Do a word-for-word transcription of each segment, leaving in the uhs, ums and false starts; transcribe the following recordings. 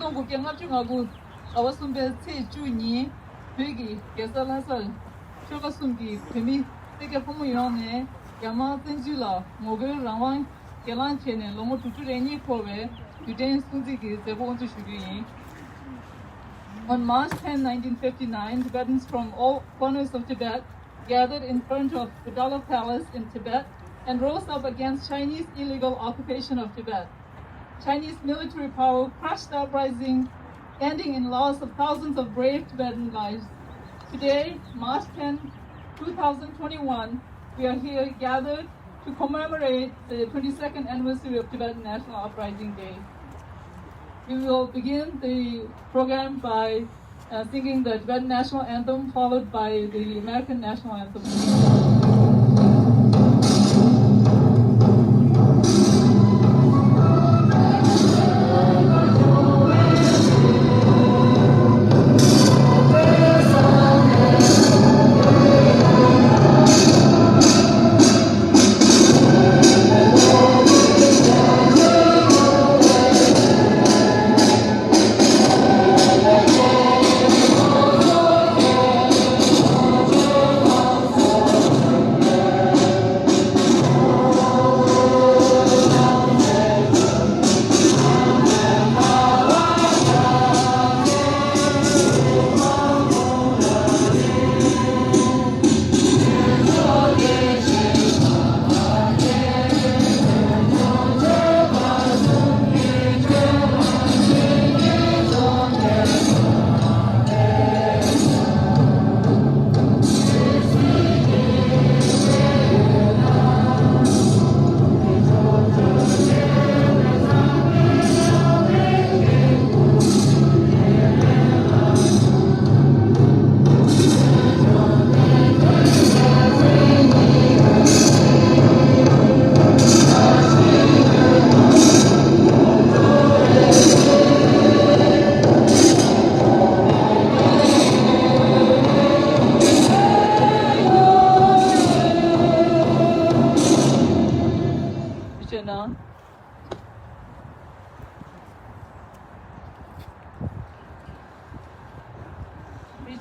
དགུ་བརྒྱ་ལྔ་བཅུ་ང་དགུ་ཟླ་བ་གསུམ་པའི་ཚེས་བཅུ་ཉིན་བོད་ཀྱི་རྒྱལ་ས་ལྷ་སར་ཆོལ་ཁ་གསུམ་གྱི་བོད་མི་སེར་སྐྱ་ཕོ་མོ་ཡོངས་ནས་རྒྱ་དམར་བཙན་འཛུལ་ལ་ངོ་རྒོལ་རང་དབང་སྒེར་ལངས་བྱས་ནས་ལོ་ངོ་དྲུག་ཅུ་རེ་གཉིས་འཁོར་བའི་དུས་དྲན་སྲུང་བརྩི་གི་མཛད་སྒོ་དབུ་འཛུགས་ཞུ་རྒྱུ་ཡིན། On March tenth, nineteen fifty-nine, Tibetans from all corners of Tibet gathered in front of Potala Palace in Tibet and rose up against Chinese illegal occupation of Tibet. Chinese military power crushed the uprising, ending in loss of thousands of brave Tibetan lives. Today, March tenth, two thousand twenty-one, we are here gathered to commemorate the twenty-second anniversary of Tibetan National Uprising Day. We will begin the program by uh, singing the Tibetan national anthem, followed by the American national anthem.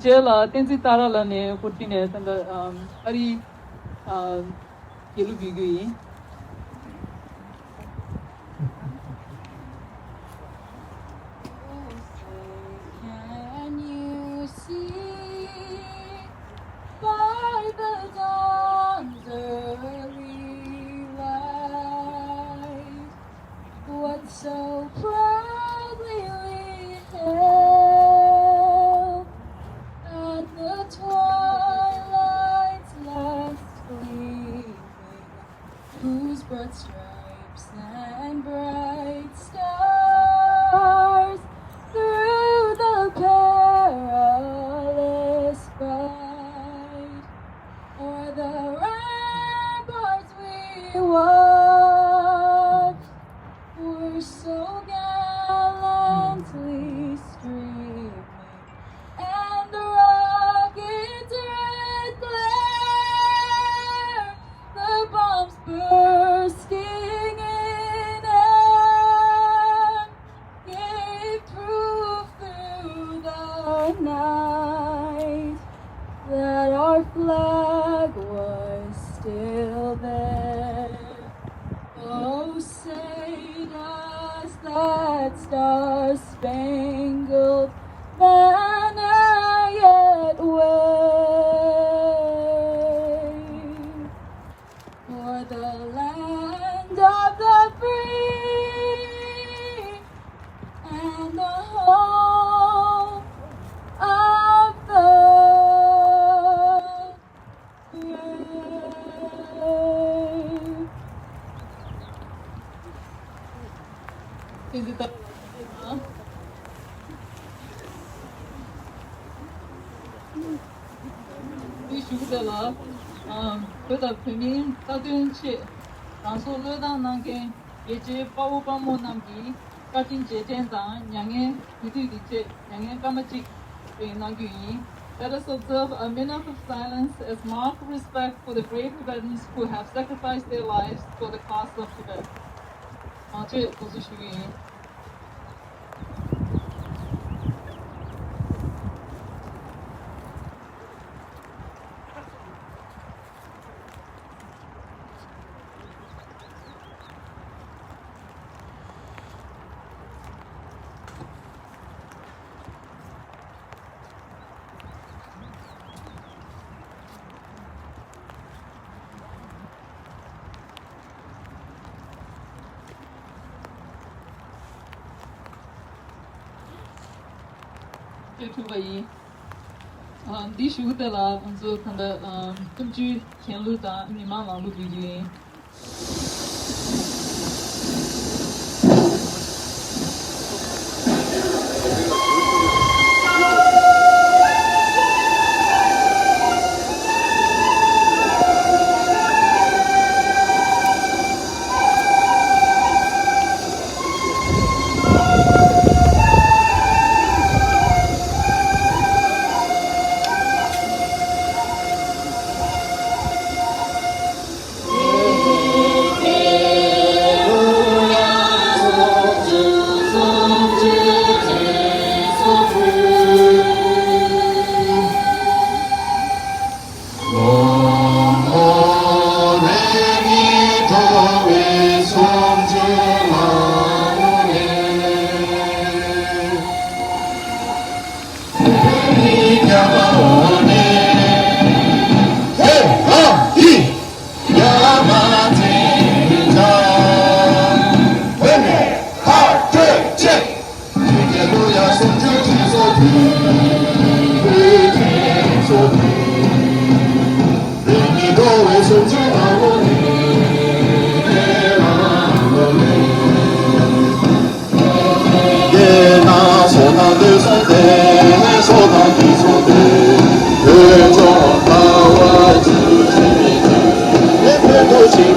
རྗེས་ལ་བསྟན་འཛིན་ཏཱ་ར་ལགས་ནས་འཁོར་དེ་ནས་ད་ལྟ་ཨམ་ཨ་རིའི་ཨམ་དགེ་ལུགས་འབུལ་རྒྱུ་ཡིན། Can you see by the dawn's early light what so proudly we hailed at the twilight's last gleaming, whose broad stripes and bright stars through the perilous fight o'er the ramparts we watched were so gallantly streaming, and the rocket's red glare, the bombs bursting in air, gave proof through the night that our flag was still there. Oh, say does that star-spangled banner yet wave for the land of the free and the home of the brave? བསྟན་འཛིན་ཏཱ་ར་ལགས་དེ་ཞུ་གི་འདུག་ལ། ཨམ་བོད་དང་བོད་མིའི་རྩ་དོན་ཆེད་རང་སྲོག་བློས་བཏང་གནང་མཁན་རྒྱལ་གཅེས་དཔའ་བོ་དཔའ་མོ་རྣམས་ཀྱི་བཀའ་དྲིན་རྗེས་དྲན་དང་མྱ་ངན་གུས་འདུད་ཀྱི་ཆེད་མྱ་ངན་སྐར་མ་གཅིག་གནང་རྒྱུ་ཡིན། Let us observe a minute of silence as mark of respect for the brave Tibetans who have sacrificed their lives for the cause of Tibet. མང་ཆེ་དགོངས་སེལ་ཞུ་གི་ཡིན། སྤྲད་ཐུབ་པ་ཡིན། ཨ། འདི་ཞུ་གི་དེ་ལ་ང་ཚོ་ད་ལྟ་ཨ་སྐབས་བཅུའི་གྱེན་ལོག་དང་མི་མང་ནང་ལོག་བསྡུ་རྒྱུ་ཡིན། གཞིས་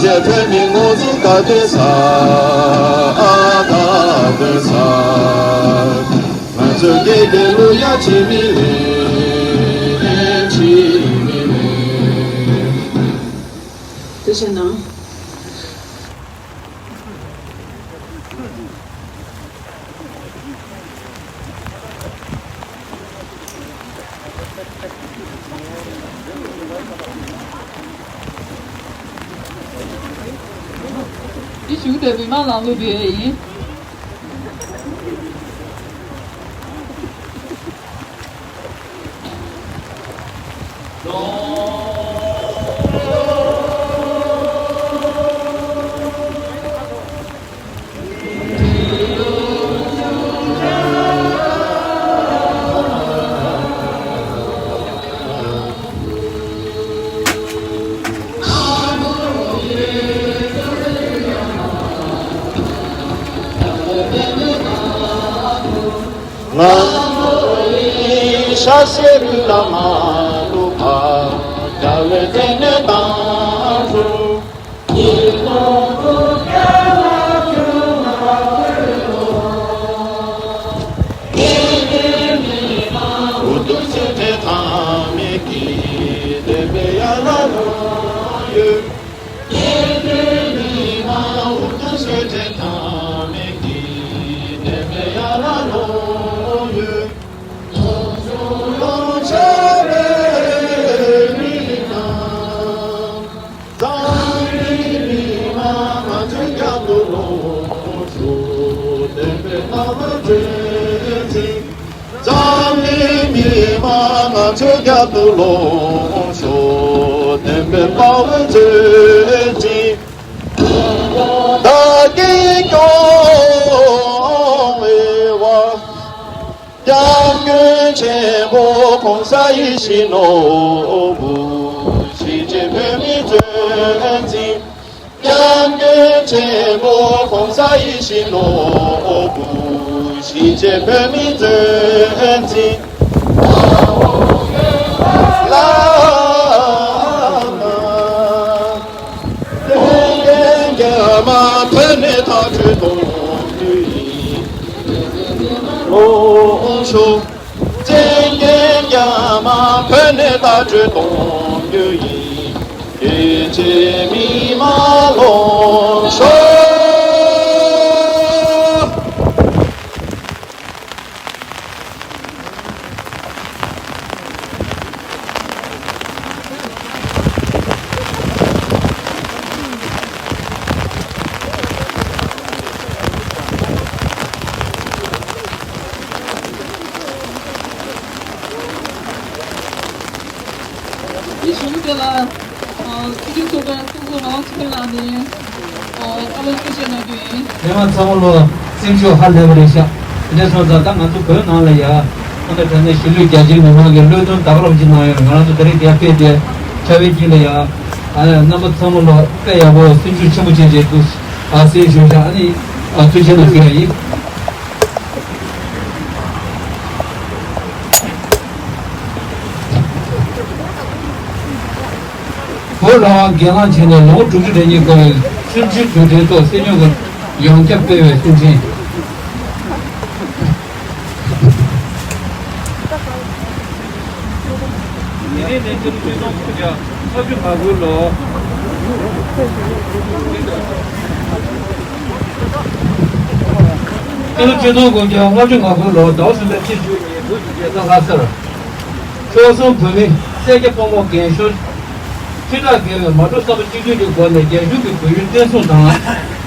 བྱེས་བོད་མི་ངོ་ཚུགས་དགའ་སྟོན་ཟ། དགའ་སྟོན་ཟ། ང་ཚོའི་སྐད་དེ་ལོ་ཡ་ཆི་མི་ལེ། ཆི་མི་ལེ། ཐུགས་རྗེ་གནང་། འདི་ཞུ་དེ་མི་མང་ནང་ལོགས་བསྡུ་ཡས་ཡིན། ང་ཚོ་ཡི་ཤ་ཤེད་ལ་མ་ལུས་པ། རྒྱལ་བའི་མཚན་སྙན་དང་དུ། འཛམ་གླིང་མི་མང་ང་ཚོའི་རྒྱབ་ཏུ་ལོངས་ཤོག། བདེན་པའི་དཔའ་བོའི་མཛད་རྗེས། འཛམ་གླིང་མི་མང་ང་ཚོའི་རྒྱབ་ཏུ་ལོངས་ཤོག། བདེན་པའི་དཔའ་བོའི་མཛད་རྗེས། བདག་གིས་སྐྱོང་བའི་དབང་། སྐྱབས་མགོན་ཆེན་པོ་༸གོང་ས་ཡིད་བཞིན་ནོར་བུ། གཞིས་བྱེས་བོད་མིའི་གཙོ་འཛིན། སྐྱབས་མགོན་ཆེན་པོ་༸གོང་ས་ཡིད་བཞིན་ནོར་བུ། གཞིས་བྱེས་བོད་མིའི་གཙོ་འཛིན། བླ་མ། ཀུན་མཁྱེན་རྒྱལ་བ་དཔལ་ ནས་ཐག་གཅོད་གཏོང་རྒྱུ་ཡིན། ལོངས་ཤོག་བཙན་རྒྱལ་རྒྱ་མ་བོད་ནས་ཐག་གཅོད་གཏོང་རྒྱུ་ཡིན། རྒྱལ་གཅེས་མི་མང་ལོངས་ཤོག་ཡེ་ཤུ་དེ་ལ། སྲིད་སྤྱི་ཚོགས་པའི་ཚོགས་གཙོ་རང་ཚོའི་ལག་ནས་བཀའ་སློབ་སྐྱོན་བཤད་གནང་རྒྱུ་ཡིན། རེམ་མ་ཚང་མ་ལོ་སེམས་ཤུགས་ཧ་ལས་པ་རེད་ཤག་དེ་འདྲ་སོང་ཙང་ད་ང་ཚོ་བོད་ནང་ལ་ཡ་ཨ་ནི་དྲ་གནས་གཞིས་ལུས་རྒྱ་ཆེའི་མི་མང་གིས་བློས་གཏོང་དག་རོགས་ཅིག་གནང་ཡོད། ང་རང་ཚོ་ད་རེས་དེ་ཕེབས་ཏེ་ཆ་བའི་དཀྱིལ་ལ་ཡ་ཨ་ནི་རྣམ་པ་ཚང་མ་ལོ་དཔེ་ཡག་པོ་སེམས་ཤུགས་ཆེན་པོ་ཅན་ཅིག་འདུག་ཨ་སེ་ཞུ་ཤག་ཨ་ནི་ཨ་ཐུགས་རྗེ་གནང་ཞུ་ཡ་ཡིན། བོད་རང་དབང་སྒེར་ལངས་བྱས་ནས་ལོ་ངོ་དྲུག་ཅུ་རེ་གཉིས་འཁོར་བའི་ཚུན་ཆད་དུས་དྲན་ཐོག་སྲིད་སྐྱོང་གི་ཡོངས་ཁྱབ་སྤེལ་བའི་གསུང་འཕྲིན། ཉིན་རེ་ནས་སྤྱི་ལོ་ཆིག་སྟོང་དགུ་བརྒྱ་ལྔ་བཅུ་ང་དགུ་ལོ། སྤྱི་ལོ་ཆིག་སྟོང་དགུ་བརྒྱ་ལྔ་བཅུ་ང་དགུ་ལོ་ཟླ་བ་གསུམ་པའི་ཚེས་བཅུ་ཉིན་བོད་ཀྱི་རྒྱལ་ས་ལྷ་སར། ཆོལ་གསུམ་བོད་མི་སེར་སྐྱ་དཔོན་པོ་རྒན་ཤོས་ཁྲི་ཕྲག་བརྒལ་བས་མ་འགྲོ་བསམ་པ་གཅིག་མཐུན་གྱི་སྒོ་ནས་རྒྱ་གཞུང་གི་བོད་ཡུལ་བཙན་བཟུང་དང་།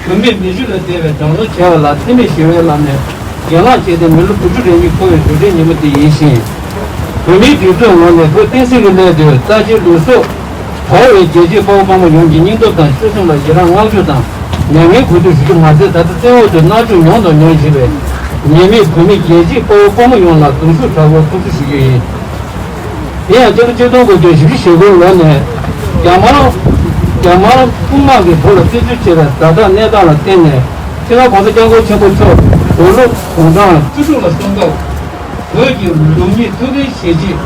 བོད་མིས་མི་ཆོས་ལ་དད་པའི་དྲག་གནོན་བྱས་པ་ལ་འཚེ་མེད་ཞི་བའི་ལམ་ནས་སྒེར་ལངས་བྱས་ཏེ་མི་ལོ་དྲུག་ཅུ་རེ་གཉིས་འཁོར་བའི་དུས་དྲན་ཉིན་མོ་དེ་ཡིན་ཞིང་། བོད་མིའི་སྒྲིག་འཛུགས་ངོས་ནས་བོད་བསྟན་སྲིད་ཀྱི་སླད་དུ་རྩ་ཆེའི་ལུས་སྲོག་དོར་བའི་རྒྱལ་གཅེས་དཔའ་བོ་དཔའ་མོ་ཡོངས་ཀྱི་སྙིང་སྟོབས་དང་ཆོད་སེམས་ལ་ཡི་རང་བསྔགས་བརྗོད་དང་མྱ་ངན་གུས་འདུད་ཞུ་རྒྱུ་མ་ཟད། ད་ལྟ་བཙན་འོག་ཏུ་མནར་གཅོད་མྱོང་དང་མྱོང་བཞིན་པའི་ཉེས་མེད་བོད་མི་རྒྱལ་གཅེས་དཔའ་བོ་དཔའ་མོ་ཡོངས་ལ་གདུང་ཤུགས་དྲག་པོས་ཐུགས་གསོ་ཞུ་རྒྱུ་ཡིན། དེ་ཡང་སྤྱི་ལོ་ཆིག་སྟོང་དགུ་བརྒྱ་བཞི་བཅུ་ཞེ་དགུ་ལོ་ནས་རྒྱ་དམར་རྒྱ་དམར་དཔུང་དམག་གིས་བོད་ལ་བཙན་འཛུལ་བྱས་པའི་ཛ་དྲག་གནས་སྟངས་ལ་བརྟེན་ནས་སྤྱི་ནོར་༸གོང་ས་༸སྐྱབས་མགོན་ཆེན་པོ་མཆོག་དགུང་ལོ་དུང་གྲངས་བཅུ་དྲུག་ལ་སོན་སྐབས། བོད་ཀྱི་ལུགས་གཉིས་ཐུགས་འགན་བཞེས་རྗེས་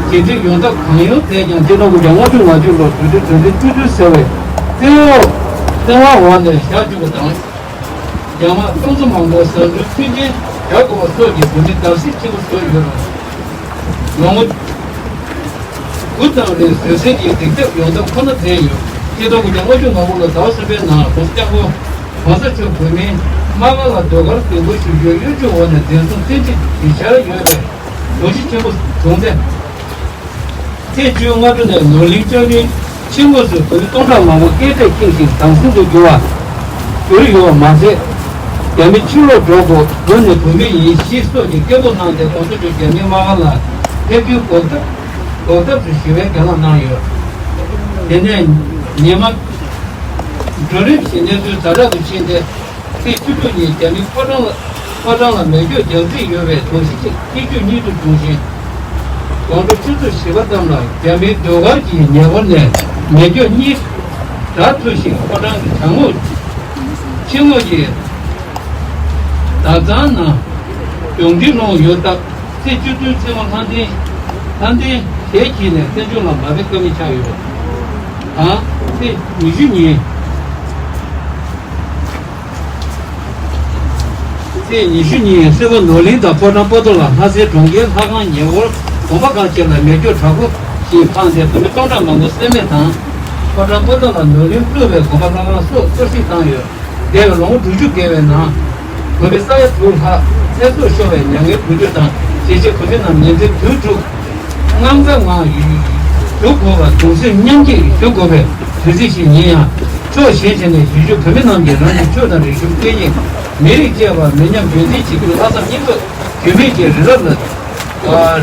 རྗེས་འདེད་ཡོངས་ཐབས་གང་ཡོང་མཛད་ཀྱང་། ཆིག་སྟོང་དགུ་བརྒྱ་ལྔ་བཅུ་ང་བཅུ་ལོར་དུས་དྲན་དུས་དྲན་བཅུ་བདུན་ཟེར་བའི་བཙན་འོག་བཙན་དབང་འོག་ནས་བཞག་བཅུག་པ་དང་། རྒྱ་དམག་སྟོང་ཚོ་མང་པོ་ཟ་འབྲུ་མཐུན་རྐྱེན་རྒྱག་དགོས་པ་སོགས་ཀྱིས་བོད་མི་བརྡབ་གསིག་ཆེན་པོ་བཟོས་ཡོད་རུང་། ལོ་ངོ་དགུ་ཙམ་རིང་བཟོད་བསྲན་གྱིས་འགྲིག་ཐབས་ཡོང་ཐབས་ཁོ་ན་མཛད་ཡོད། ཆིག་སྟོང་དགུ་བརྒྱ་ལྔ་བཅུ་ང་དགུ་ལོ་ཟླ་བ་གསུམ་པའི་ནང་༸གོང་ས་༸སྐྱབས་མགོན་གོང་ས་མཆོག་བོད་མིའི་དམག་སྒར་ལ་ཟློས་གར་གདན་འབུལ་ཞུ་རྒྱུའི་གཡོ་ཇུས་འོག་ནས་འཛིན་བཟུང་བཙན་ཁྲིད་བྱེད་འཆར་ཡོད་པའི་དོགས་གཞི་ཆེན་པོ་བྱུང་སྟེ། ཚེས་བཅུ་ལྔ་དྲོ་ནས་ནོར་གླིང་ལྕགས་རིའི་ཆུ་ངོས་སུ་བོད་མི་སྟོང་ཕྲག་མང་པོ་སྐད་སྒྲ་ཁེངས་ཤིང་དྭངས་སིང་དུ་གྱུར་བ་གྱུར་ཡོད་པ་མ་ཟད། རྒྱ་མི་ཕྱིར་ལོག་འགྲོ་དགོས། བོད་ནི་བོད་མི་ཡིན་ཞེས་སོགས་ཀྱི་སྐད་འབོད་གནང་སྟེ། གོང་ས་མཆོག་རྒྱ་མིའི་དམག་སྒར་ལ་ཕེབས་རྒྱུའི་འགོག་ཐབས་འགོག་ཐབས་སུ་ཞི་བའི་སྒེར་ལངས་གནང་ཡོད། དེ་ནས་ཉི་མ་འགྲོ་རིམ་བཞིན་གནས་ཚུལ་ཛ་དྲག་ཏུ་ཕྱིན་ཏེ། ཚེས་བཅུ་དྲུག་ཉིན་རྒྱ་མིའི་ཕོ་བྲང་ལ་ཕོ་བྲང་ལ་མེ་སྒྱོགས་རྒྱག་རྩིས་ཡོད་པའི་དོགས་གཞི་གཅིག་གཅིག་གཅོད་གཉིས་སུ་བྱུང་ཞིང་། དགོང་དྲོ་ཆུ་ཚོད་བཞི་པ་ཙམ་ལ་རྒྱ་མིའི་ཟློས་གར་གྱི་ཉེ་འཁོར་ནས་མེ་སྒྱོགས་གཉིས་གྲགས་ཐུབ་ཤིང་། ཕོ་བྲང་གི་གྱང་ངོས་ཕྱི་ངོས་ཀྱི་དྭགས་གཙང་ནང་གྱོང་རྒུད་སློང་ཡོད་སྟབས། ཚེས་བཅུ་བདུན་མཚན་མོ་ལྷ་ལྡན་ལྷ་ལྡན་གྱལ་འཁྱིལ་ནས་བཙན་བྱོལ་ལ་མ་ཕེབས་ཀ་མེད་ཆགས་ཡོད་པ་དང་། ཚེས་ཉི་ཤུ་ཉིན། ཚེས་ཉི་ཤུ་ཉིན་སྲིད་པ་ནོར་གླིང་དང་ཕོ་བྲང་པོ་ཏོ་ལ་ལྷ་སའི་གྲོང་ཁྱེར་ལྷ་ཁང་ཉེ་འཁོར་དགོན་པ་ཁག་བཅས་ལ་མེ་སྒྱོགས་དྲག་པོ་ཞིག་འཕངས་ཏེ། བོད་མི་སྟོང་ཕྲག་མང་པོ་བསད་རྨས་དང་། ཕོ་བྲང་པོ་ཏོ་ལ་ནོར་གླིང་ཀླུ་པའི་དགོན་པ་ལྷ་ཁང་སོགས་གཏོར་བཤིག་བཏང་ཡོད། འདས་པའི་ལོ་ངོ་དྲུག་ཅུ་བརྒལ་བའི་ནང་། བོད་མི་ས་ཡ་དྲུག་ལྷག་ཚེ་སྲོག་ཤོར་བའི་མྱ་ངན་གུས་འདུད་དང་། གཞིས་བྱེས་བོད་མི་རྣམས་ཉིན་མཚན་དུས་དྲུག་དངངས་འཚབ་ངང་སྡུག་གུ་བ་གདུང་སེམས་མཉམ་སྐྱེད་ཞུ་དགོས་པའི་དུས་ཚིགས་ཤིག་ཡིན་ཡང་། ཕྱོགས་གཞན་ཞིག་ནས་གཞིས་བྱེས་བོད་མི་རྣམས་ཀྱིས་རང་གི་ཆོས་དང་རིག་གཞུང་སྐད་ཡིག་མི་རིགས་བཅས་པ་མི་ཉམས་རྒྱུན་འཛིན་བྱེད་རྒྱུར་ལྷག་བསམ་སྙིང་སྟོབས་རྒྱུས་མེད་ཀྱིས་རི་རབ་ལ་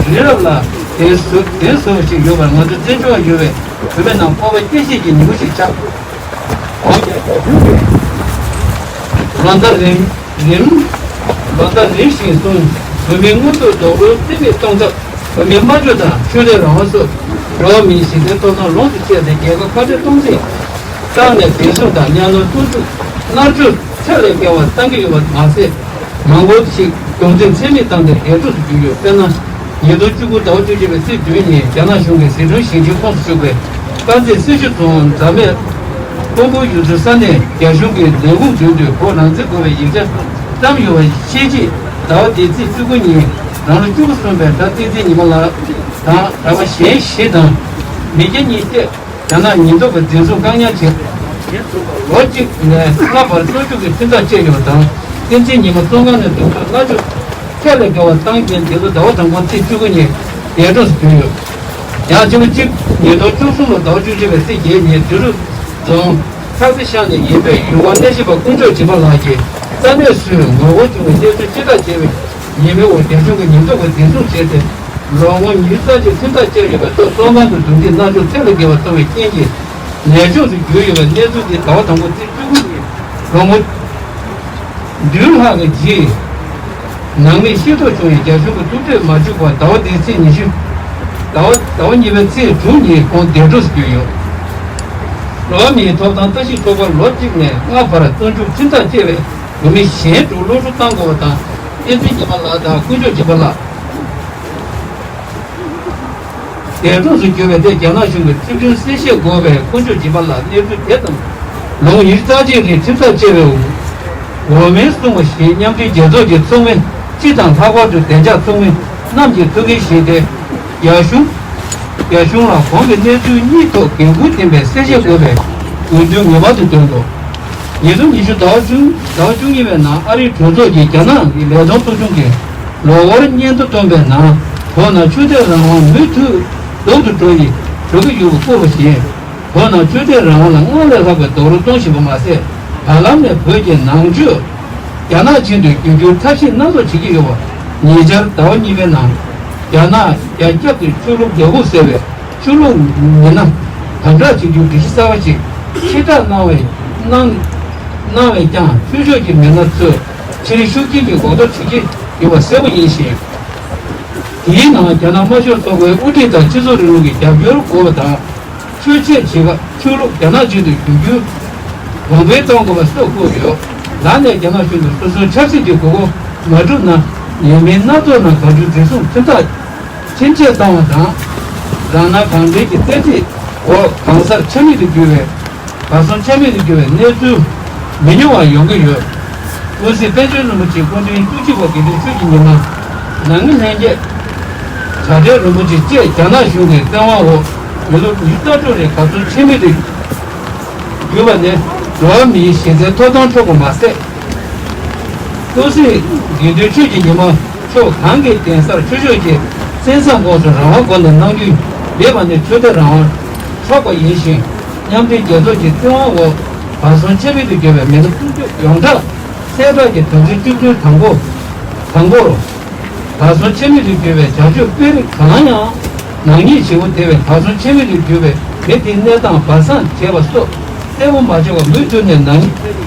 རི་རབ་ལ་གདན་ཟུར་གདན་ཟུར་ཞིག་ཡོད་པར། ང་ཚོ་བཙན་བྱོལ་བ་ཡོད་པས་བོད་མི་རྣམས་སྤོབས་པ་སྐྱེ་གཞིས་ཀྱི་ཉིན་མོ་ཞིག་ཆགས། ལོ་ཟླ་རིམ་རིམ། ལོ་ཟླ་རིམ་བཞིན་སོང་། བོད་མིའི་མངོན་མཐོ་རྡོག་རོལ་རྩིས་མེད་གཏོང་ཐབས། བོད་མིའི་སྨྲ་བརྗོད་དང་ཆོས་དད་རང་དབང་སོགས་འགྲོ་བ་མིའི་གཞི་རྩའི་ཐོབ་ཐང་ལོངས་སུ་སྤྱད་དེ། རྒྱལ་ཁབ་ཁ་བྲལ་གཏོང་རྩིས་བཏང་ནས། བདེ་སྲུང་དང་གཉའ་གནོན་གཏོར་བཅུག་མནར་གཅོད་ཚད་ལས་བརྒལ་བ་བཏང་གི་ཡོད་པ་མ་ཟད། མང་པོ་ཞིག་རྡུང་རྡེག་འཚེ་མེད་བཏང་སྟེ་འདས་གྲོངས་སུ་གྱུར་ཡོད། དཔེར་ན། ཉིས་སྟོང་བཅུ་དགུ་ཟླ་བ་བཅུ་གཅིག་པའི་ཚེས་བདུན་ཉིན་རྒྱ་ནག་གཞུང་གིས་ཟི་ཁྲོན་ཞིང་ཆེན་ཁོངས་སུ་ཆུད་པའི་དཀར་མཛེས་སེར་ཤུལ་རྫོང་རྫ་སྨད་ ཀོང་པོ་ཡུལ་ཚོའི་ས་གནས་རྒྱ་གཞུང་གི་ལས་ཁུངས་མདུན་དུ་བོད་རང་བཙན་དགོས་པའི་ཡིག་ཆ་བཀྲམ་ཡོད་པ་ཤེས་རྗེས། ཟླ་བ་འདིའི་ཚེས་བཅུ་དགུ་ཉིན་རང་ལོ་བཅུ་དགུ་སོན་པའི་གྲྭ་བསྟན་འཛིན་ཉི་མ་ལགས་དང་གྲྭ་པ་གཞན་བཞི་དང་མི་སྐྱ་གཉིས་བཅས་རྒྱ་ནག་ཉེན་རྟོག་པས་འཛིན་བཟུང་བཀག་ཉར་བྱས། ལོ་གཅིག་ནས་ལྔ་བར་བཙོན་འཇུག་གི་ཁྲིམས་ཐག་བཅད་ཡོད་པ་དང་། བསྟན་འཛིན་ཉི་མ་བཙོན་ཁང་ནས་འཛིན་བཟུང་མནར་གཅོད་ཚད་ལས་བརྒལ་བ་བཏང་རྐྱེན་འདི་ལོ་ཟླ་བ་དང་པོ་ཚེས་བཅུ་དགུ་ཉིན་འདས་གྲོངས་སུ་གྱུར་ཡོད། ཡང་ཕྱི་ལོ་གཅིག་ཉིས་སྟོང་བཅུ་གསུམ་ལོ་ཟླ་བ་བཅུ་གཅིག་པའི་ཚེས་བརྒྱད་ཉིན་བདེ་སྲུང་རྫོང་ཁ་སི་ཤང་ནས་ཡིན་པའི་ཡུལ་དབང་སྣེ་ཤན་པ་དཀོན་མཆོག་སྦྱིན་པ་ལགས་ཀྱིས་ས་གནས་སུ་ངོ་རྒོལ་བྱུང་བའི་གནས་ཚུལ་ཕྱིར་བསྒྲགས་བྱས་པའི་ཉེས་མིང་འོག་རྒྱ་གཞུང་གི་ཉེན་རྟོག་པས་འཛིན་བཟུང་བྱས་ཏེ། ལོ་ངོ་ཉི་ཤུ་རྩ་གཅིག་ཁྲིམས་ཐག་བཅད་ཡོད་པའི་ཐོག་བཙོན་ཁང་དུ་འཛུལ་རྗེས་མནར་གཅོད་ཚད་ལས་བརྒལ་བ་བཏང་བའི་རྐྱེན་གྱིས་ནད་གཅོད་དུ་གྱུར་ཡོད་པའི་གནས་ཚུལ་འདི་ཟླ་བ་དང་པོ་ཚེས་བཅུ་དགུ་ཉིན་ལོ་ངོ་བདུན་ལྷག་གི་རྗེས་ནང་མིས་ཤེས་རྟོགས་བྱུང་བའི་རྒྱ་གཞུང་གི་ཐུགས་ཁྲལ་མ་བྱུང་བར་ཟླ་བ་འདིའི་ཚེས་ཉི་ཤུ། ཟླ་བ་ཟླ་བ་གཉིས་པའི་ཚེས་དྲུག་ཉིན་ཁོང་འདས་གྲོངས་སུ་གྱུར་ཡོད། འགྲོ་བ་མིའི་ཐོབ་ཐང་ལྟ་ཞིབ་ཚོགས་པར་ལོ་གཅིག་ནས་ལྔ་བར་བཙོན་འཇུག་ཁྲིམས་ཐག་བཅད་པའི་འོས་མི་གཞན་དྲུག་གློད་གྲོལ་གཏང་དགོས་པ་དང་། བསྟན་འཛིན་སྐྱིད་པ་ལགས་དང་དཀོན་མཆོག་སྦྱིན་པ་ལགས། འདས་གྲོངས་སུ་གྱུར་པའི་ཐད་རྒྱ་ནག་གཞུང་གི་ཁྲིམས་དཔོན་གསལ་བཤད་དགོས་པའི་དཀོན་མཆོག་སྦྱིན་པ་ལགས་གནས་ཚུལ་དེ་དང་། ལོ་ངོ་ཉི་ཤུ་རྩ་གཅིག་རིང་ཁྲིམས་ཐག་བཅད་པའི་འོས་མིར་གསུངས་པ་བཞིན་མཉམ་འབྲེལ་རྒྱལ་ཚོགས་ཀྱི་ཚོགས་མི་སྤྱི་དང་ལྷག་པར་དུ་བདེ་འཇགས་ཚོགས་མི་རྣམས་ཀྱི་ཐུགས་འགན་བཞེས་ཏེ། རྒྱ་གཞུང་རྒྱ་གཞུང་ལ་གོང་གི་གནས་ཚུལ་གཉིས་ཐོག་འགན་འཁུར་ལྡན་པའི་གསལ་བཤད་དགོས་པའི་འོས་བསྡུ་ངེས་པར་དུ་འདོན་དགོས། ཉིས་སྟོང་ཉི་ཤུ་ཟླ་བ་བཅུ་ཟླ་བ་བཅུ་གཉིས་པའི་ནང་ཨ་རིའི་གྲོས་ཚོགས་ཀྱིས་རྒྱ་ནག་གི་ལས་དོན་ཚོགས་ཆུང་གིས་ལོ་འཁོར་སྙན་ཐོ་བཏོན་པའི་ནང་བོད་ནང་ཆོས་དད་རང་དབང་མུ་མཐུད་སྡུག་ཏུ་འགྲོ་ཡི་འགྲོ་གི་ཡོད་པ་བཀོད་པ་བཞིན། བོད་ནང་ཆོས་དད་རང་དབང་ལ་སྔར་ལས་ལྷག་པའི་རྡོག་རོལ་གཏོང་བཞིན་པ་མ་ཟད། བར་ལམ་ནས་བོད་ཀྱི་ནང་ཆོས་རྒྱ་ནག་ཅན་དུ་བསྒྱུར་རྒྱུའི་ཐབས་ཤེས་སྣ་ཚོགས་བྱེད་ཀྱི་ཡོད་པ། ཉེ་ཆར་ཟླ་བ་གཉིས་པའི་ནང་རྒྱ་ནག་རྒྱ་ཁྱབ་ཀྱི་ཆོས་ལུགས་རྒྱལ་ཁབ་ཟེར་བའི་ཆོས་ལུགས་མི་སྣ་དམ་དྲག་བྱེད་རྒྱུའི་སྒྲིག་གཞི་གསར་པ་ཞིག་ཕྱིར་བསྒྲགས་གནང་བའི་གནང་གནང་བས་ཀྱང་ཆོས་ཕྱོགས་ཀྱི་མི་སྣ་ཚོས་ཕྱིར་ཤུགས་རྐྱེན་གྱི་གོ་རྟོགས་བྱེད་ཀྱི་ཡོད་པ་གསལ་པོ་ཡིན་ཞིང་། དེའི་ནང་རྒྱ་ནག་དམར་ཤོག་ཚོགས་པའི་དབུ་ཁྲིད་དང་སྤྱི་ཚོགས་རིང་ལུགས་ཀྱི་རྒྱབ་སྐྱོར་དགོས་པ་དང་། ཆོས་བྱེད་བྱེད་སྐབས་ཆོས་ལུགས་རྒྱ་ནག་ཅན་དུ་བསྒྱུར་རྒྱུ་གོང་འཕེལ་གཏོང་དགོས་པ་སོགས་བཀོད་ཡོད། ལར་ནས་རྒྱ་ནག་གཞུང་གིས་སོ་སོའི་ཆབ་སྲིད་ཀྱི་དགོས་མཁོ་མ་གྲུབ་ན་ཉེས་མིང་སྣ་ཚོགས་ནང་བཀའ་འགྱུར་འཛིན་བཟུང་ཁྲིམས་ཐག་ཆེན་བཅད་བཏང་བ་དང་། རང་སྣང་གང་དྲན་གྱི་བཙན་ཁྲིད་འོག་གང་སར་ཆ་མེད་དུ་གྱུར་བའི་གར་སོང་ཆ་མེད་དུ་གྱུར་བའི་གནས་ཚུལ་མི་ཉུང་བ་ཡོང་གི་ཡོད། དངོས་གཟིགས་པཎ་ཆེན་རིན་པོ་ཆེའི་སྐུ་ཕྲེང་བཅུ་གཅིག་པ་དགེ་འདུན་ཆོས་ཀྱི་ཉི་མ། ནང་མི་ལྷན་རྒྱས། བྱ་བྲལ་རིན་པོ་ཆེ་བཅས་རྒྱ་ནག་གཞུང་གི་བཙན་དབང་འོག་མི་ལོ་ཉི་ཤུ་རྩ་དྲུག་རིང་གར་སོང་ཆ་མེད་དུ་གྱུར་པ་ནི་འགྲོ་བ་མིའི་གཞི་རྩའི་ཐོབ་ཐང་འཕྲོག་པ་མ་ཟད། དངོས་གཟིགས་དགེ་འདུན་ཆོས་ཀྱི་ཉི་མ་མཆོག་གང་གི་གདན་སར་ཆོས་ཕྱོགས་ཀྱི་གསན་བསམ་སྐོར་སུ་རང་དབང་སྒོ་ནས་གནང་རྒྱུ་མེད་པ་ནི་ཆོས་དད་རང་དབང་འཕྲོག་པ་ཡིན་ཞིང་། མཉམ་འབྲེལ་རྒྱལ་ཚོགས་ཀྱི་བཙན་དབང་འོག་གར་སོང་ཆ་མེད་དུ་གྱུར་བའི་མི་སྣ་སྲུང་སྐྱོབ་ཡོངས་གྲགས་གསལ་བསྒྲགས་ཀྱི་དོན་ཚན་བཅུ་བདུན་དང་པོ། དང་པོར། གར་སོང་ཆ་མེད་དུ་གྱུར་བའི་བྱ་སྤྱོད་དཔེ་རིགས་གང་ཡང་ནག་ཉེས་བྱེད་པོ་དེ་བས་གར་སོང་ཆ་མེད་དུ་གྱུར་བའི་མི་དེའི་གནས་སྟངས་སྦ་གསང་བྱས་པ་སོགས་གསལ་པོ་མ་བྱུང་བར་མུ་མཐུད་ནས་ནག་ཉེས་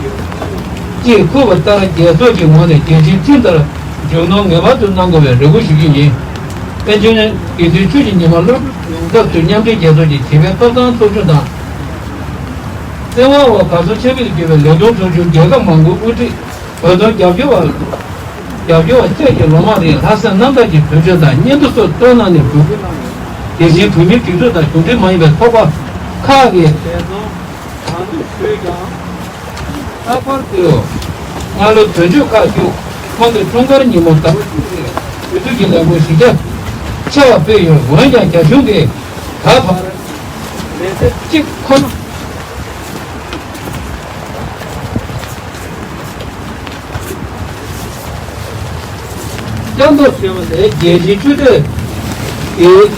ཅེས་འཁོད་པ་ལྟར་རྒྱལ་ཚོགས་ཀྱི་ངོས་ནས་རྒྱལ་སྤྱིའི་ཁྲིམས་ལྟར་རྒྱུ་ནོར་ངེས་པར་དུ་གནང་དགོས་པའི་རེ་སྐུལ་ཞུ་རྒྱུ་ཡིན། པཎ་ཆེན་དགེ་འདུན་ཆོས་ཀྱི་ཉི་མ་སློབ་ཕྲུག་ཡོངས་ཁྱབ་ཚོས་མཉམ་འབྲེལ་རྒྱལ་ཚོགས་ཀྱི་བྱིས་པའི་ཐོབ་ཐང་ཚོགས་ཆུང་དང་། བཙན་དབང་འོག་གར་སོང་ཆ་མེད་དུ་གྱུར་བའི་ལས་དོན་ཚོགས་ཆུང་རྒྱལ་ཁབ་མང་པོའི་དབུ་ཁྲིད། བོད་དོན་རྒྱབ་སྐྱོར་བ། རྒྱབ་སྐྱོར་བ་བཅས་ཀྱིས་ལོ་མང་རིང་ལྷག་བསམ་རྣམ་དག་གིས་དོན་གཅོད་དང་སྙན་ཐོ་སོགས་བཏོན་གནང་ནས་འབོད་སྐུལ་གནང་ཡོད། དེ་བཞིན་བོད་མིའི་སྒྲིག་འཛུགས་དང་གཞུང་འབྲེལ་མ་ཡིན་པའི་ཚོགས་པ་ཁག་གིས་འབད་བརྩོན་གང་ཐུབ་བྱས་ཀྱང་། ལྷག་པར་དུ་སྔ་ལོ་དོན་གཅོད་ཁག་བཅུ་ཁོང་གི་འཁྲུངས་སྐར་ཉིན་མོ་ཟླ་བ་གཅིག་རིང་དུས་ཚོད་ཀྱི་ལས་འགུལ་གཞི་རྒྱ་ཆེ་བ་སྤེལ་ཡོད། འོན་ཀྱང་རྒྱ་གཞུང་གིས་ད་བར་མི་ཚེ་གཅིག་ཁོ་ན། སྐྱབས་མདོག་ཟེར་བ་ལས་རྒྱལ་སྤྱིའི་ཆོས་དད་ཀྱི་ལས་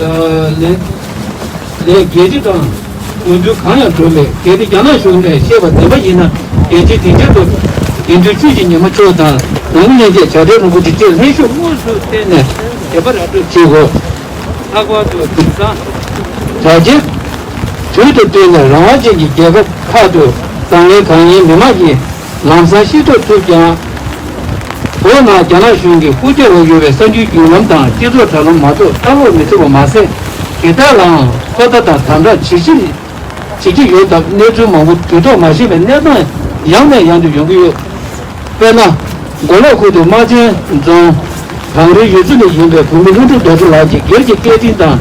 ལས་རྒྱལ་སྤྱི་དང་འོས་བསྡུ་གང་ཡང་གྲུབ་མེད། གལ་ཏེ་རྒྱ་ནག་གཞུང་ནས་བཤད་པ་བདེན་པ་ཡིན་ན། རྒྱལ་སྤྱིའི་སྡིངས་ཆ་དུ་དགེ་འདུན་ཆོས་ཀྱི་ཉི་མ་མཆོག་དང་ནང་མི་ལྷན་རྒྱས་བྱ་བྲལ་རིན་པོ་ཆེ་བཅས་ལྷན་ཞུགས་དངོས་སུ་བསྟེན་ནས་དད་པ་ར་སྤྲོད་བྱེད་དགོས། ལྷག་པར་དུ་དེང་སང་དྲ་རྒྱའི་དུས་དང་བསྟུན་ནས་རང་དབང་ཅན་གྱི་རྒྱལ་ཁབ་ཁག་ཏུ་དང་ལེན་གང་ཡིན་མི་མང་གིས་ལམ་སང་ཤེས་རྟོགས་ཐུབ་ཀྱང་། བོད་ནང་རྒྱ་ནག་གཞུང་གིས་ཧུར་བརྒྱབ་འོས་ཡོད་པའི་གསར་འགྱུར་བརྒྱུད་ལམ་དང་སྤྱི་ཚོགས་དྲ་ལམ་མ་གཏོགས་ལྟ་ཀློག་མི་ཐུབ་པ་མ་ཟད། དེ་དག་ལའང་ཚོད་ལྟ་དང་དམ་དྲག་ཇི་ཞིག་བྱེད་ཀྱི་ཡོད་སྟབས། གནས་ཚུལ་མང་པོ་དུས་ཐོག་མ་ཤེས་པའི་གནས་སྟངས་ཡང་ནས་ཡང་དུ་ཡོང་གི་ཡོད། དཔེར་ན། མགོ་ལོག་ཁུལ་དུ་རྨ་ཆེན་རྫོང་བང་རིལ་ཡུལ་ཚོ་ནས་ཡིན་པའི་བུད་མེད་ལྷུན་གྲུབ་རྡོ་རྗེ་ལགས་ཀྱིས་སྒེར་གྱི་སྐད་འཕྲིན་དང་།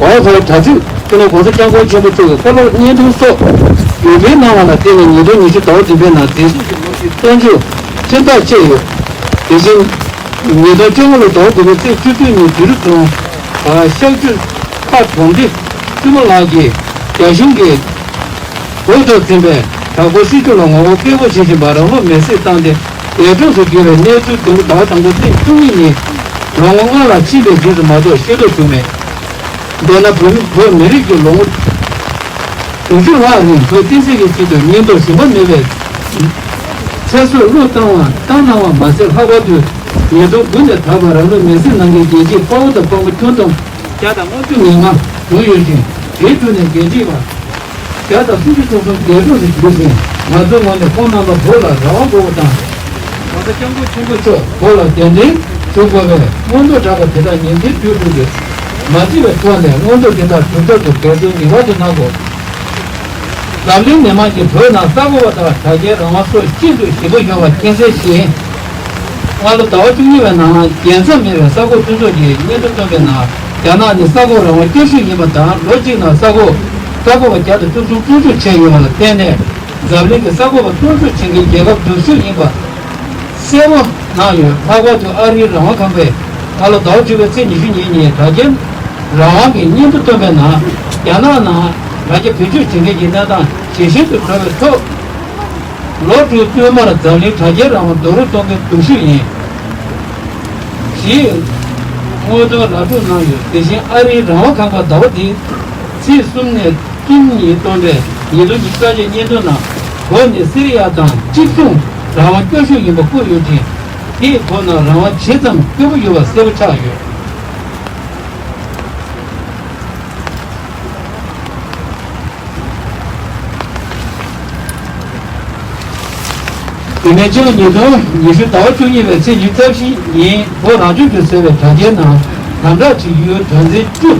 ཝའི་ཕའི་དྲ་ཚིགས། སྤྱི་ནོར་༸གོང་ས་༸སྐྱབས་མགོན་ཆེན་པོ་མཆོག་གི་བཀའ་སློབ་སྙན་ཐོ་སོགས་ ཡོད་པའི་གནང་བ་ལ་བརྟེན་ནས་ཉིས་སྟོང་ཉི་ཤུ་ཟླ་བ་བདུན་པའི་ནང་བདེ་སྲུང་གི་ལོ་རྒྱུས་གཏན་འཇགས་ཁྲིམས་ཐག་བཅད་ཡོད། དེ་བཞིན་ཉིས་སྟོང་བཅོ་ལྔ་ལོ་ཟླ་བ་དགུ་པའི་ཚེས་བཅུ་བདུན་ཉིན་བོད་རིགས་ཚོང་གཤག་བཅོས་ཁ་གྲོང་སྡེ་བཙུན་མ་ལགས་ཀྱིས་རྒྱ་གཞུང་གིས་འགོ་ཐོག་འཛིན་པའི་དྲག་པོའི་སྲིད་ཇུས་ལ་ངོ་རྒོལ་སྐད་འབོད་བྱེད་བཞིན་པ་རང་ལུགས་མེར་སྲེག་བཏང་སྟེ་འདས་གྲོངས་སུ་གྱུར་བའི་གནས་ཚུལ་འདི་ལོ་ཟླ་བ་དང་པོ་ཚེས་བཅུ་གཉིས་ཉིན་ལོ་ངོ་ལྔ་ལ་ཕྱིན་པའི་རྗེས་སུ་མ་གཏོགས་ཤེས་རྟོགས་བྱུང་མེད། འདས་ན་བོད་མི་བོད་མི་རིགས་ཀྱི་ལོ་ངོ་དྲུག་ཅུ་ལྷག་རིང་བོད་བསྟན་སྲིད་ཀྱི་ཆེད་དུ་གཉེན་སྟོབས་ཞུམ་པ་མེད་པའི་ཚེ་སྲོག་བློས་བཏང་བ་བཏང་གནང་བ་མ་ཟད། ལྷག་པར་དུ་ཉིས་སྟོང་དགུ་ནས་ད་བར་རང་ལུས་མེར་སྲེག་གནང་མཁན་རྒྱལ་གཅེས་དཔའ་བོ་དང་དཔའ་མོ་ཁྱོན་བསྡོམས་བརྒྱ་དང་ལྔ་བཅུ་ང་ལྔ་བྱུང་ཡོད་ཅིང་། དེའི་ཁྲོད་ནས་འགན་འཁྲི་བ་བརྒྱ་དང་སུམ་ཅུ་སོ་གསུམ་འདས་གྲོངས་སུ་གྱུར་ཅིང་། ང་ཚོའི་ངོས་ནས་ཁོང་རྣམ་པ་བོད་ལ་རང་དབང་དགོས་པ་དང་།༸གོང་ས་༸སྐྱབས་མགོན་ཆེན་པོ་མཆོག་བོད་ལ་གདན་འདྲེན་ཞུ་དགོས་པའི་མངོན་འདོད་བསྒྲགས་པ་དེ་དག་ཉིན་མཐའི་དུས་དྲུག་ཏུ་མ་བརྗེད་པའི་ཐོག་ནས་མངོན་འདོད་དེ་དག་གྲུབ་ཐབས་སུ་འབད་བརྩོན་ངེས་པར་དུ་གནང་དགོས། འཛམ་གླིང་མི་མང་གིས་བོད་ནང་གསར་འགོད་པ་དང་དྲ་རྒྱའི་རང་དབང་སོགས་ཤིན་ཏུ་ཞེ་པོ་ཡོད་པ་མཁྱེན་གསལ་བཞིན། སྔ་ལོ་ཟླ་བ་བཅུ་གཉིས་པའི་ནང་རྒྱལ་མཚམས་མེད་པའི་གསར་འགོད་མཐུན་ཚོགས་ཀྱི་སྙན་ཐོ་བཏོན་པའི་ནང་རྒྱ་ནག་ནི་གསར་འགོད་རང་དབང་སྐྱོ་ཤོས་ཡིན་པ་དང་། ལོ་གཅིག་ནང་གསར་འགོད་གསར་འགོད་པ་བརྒྱ་དང་བཅུ་གསུམ་བཙོན་འཇུག་བྱས་ཡོད་པ་ལ་བརྟེན་ནས། འཛམ་གླིང་གི་གསར་འགོད་པ་བཙོན་འཇུག་བྱེད་མཁན་རྒྱལ་ཁབ་སྡུག་ཤོས་ཡིན་པ་གསལ་པོ་གནང་ཡོད། ལྷག་པར་དུ་ཨ་རིའི་རང་དབང་ཁང་པས་སྔ་ལོ་ཟླ་བ་བཅུ་པའི་ཚེས་ཉི་ཤུ་ཉིན་ཉིན་དྲ་རྒྱའི་རང་དབང་གི་སྙན་ཐོ་བཏོན་པའི་ནང་། རྒྱ་ནག་ནང་དྲ་རྒྱ་བེད་སྤྱོད་བྱེད་མཁན་གྱི་གནས་སྟངས་ཇེ་ཞན་དུ་འགྲོ་བའི་ཐོག་ལོ་དྲུག་བསྟུད་མར་འཛམ་གླིང་དྲ་རྒྱའི་རང་དབང་རྡོག་རོལ་གཏོང་མཁན་སྡུག་ཤོས་ཡིན། ཞེས་དངོས་དོན་ལག་སྒྲུབ་གནང་ཡོད། དེ་བཞིན་ཨ་རིའི་རང་དབང་ཁང་པ་ཟླ་བ་འདིའི་ཚེས་གསུམ་ནས་བདུན་ཉིན་བཏོན་པའི་ཉིས་སྟོང་ཉི་ཤུ་རྩ་གཅིག་སྙན་ཐོ་ནང་། བོད་ནི་སི་རི་ཡ་དང་གཅིག་མཚུངས་རང་དབང་སྐྱོ་ཤོས་ཡིན་པ་བཀོད་ཡོད་ཅིང་། དེས་བོད་ནང་རང་དབང་ཇི་ཙམ་དཀོན་པོ་ཡོད་པ་གསལ་པོ་ཆགས་ཡོད། དེ་ནས་སྤྱི་ལོ་ཉིས་སྟོང་ཉི་ཤུ་ཟླ་བ་བཅུ་གཉིས་པའི་ཚེས་ཉི་ཤུ་རྩ་བཞི་ཉིན་བོད་རང་སྐྱོང་ལྗོངས་ཟེར་བའི་དྲ་རྒྱའི་ནང་དམ་དྲག་བྱེད་རྒྱུའི་དོན་ཚན་བཅུ།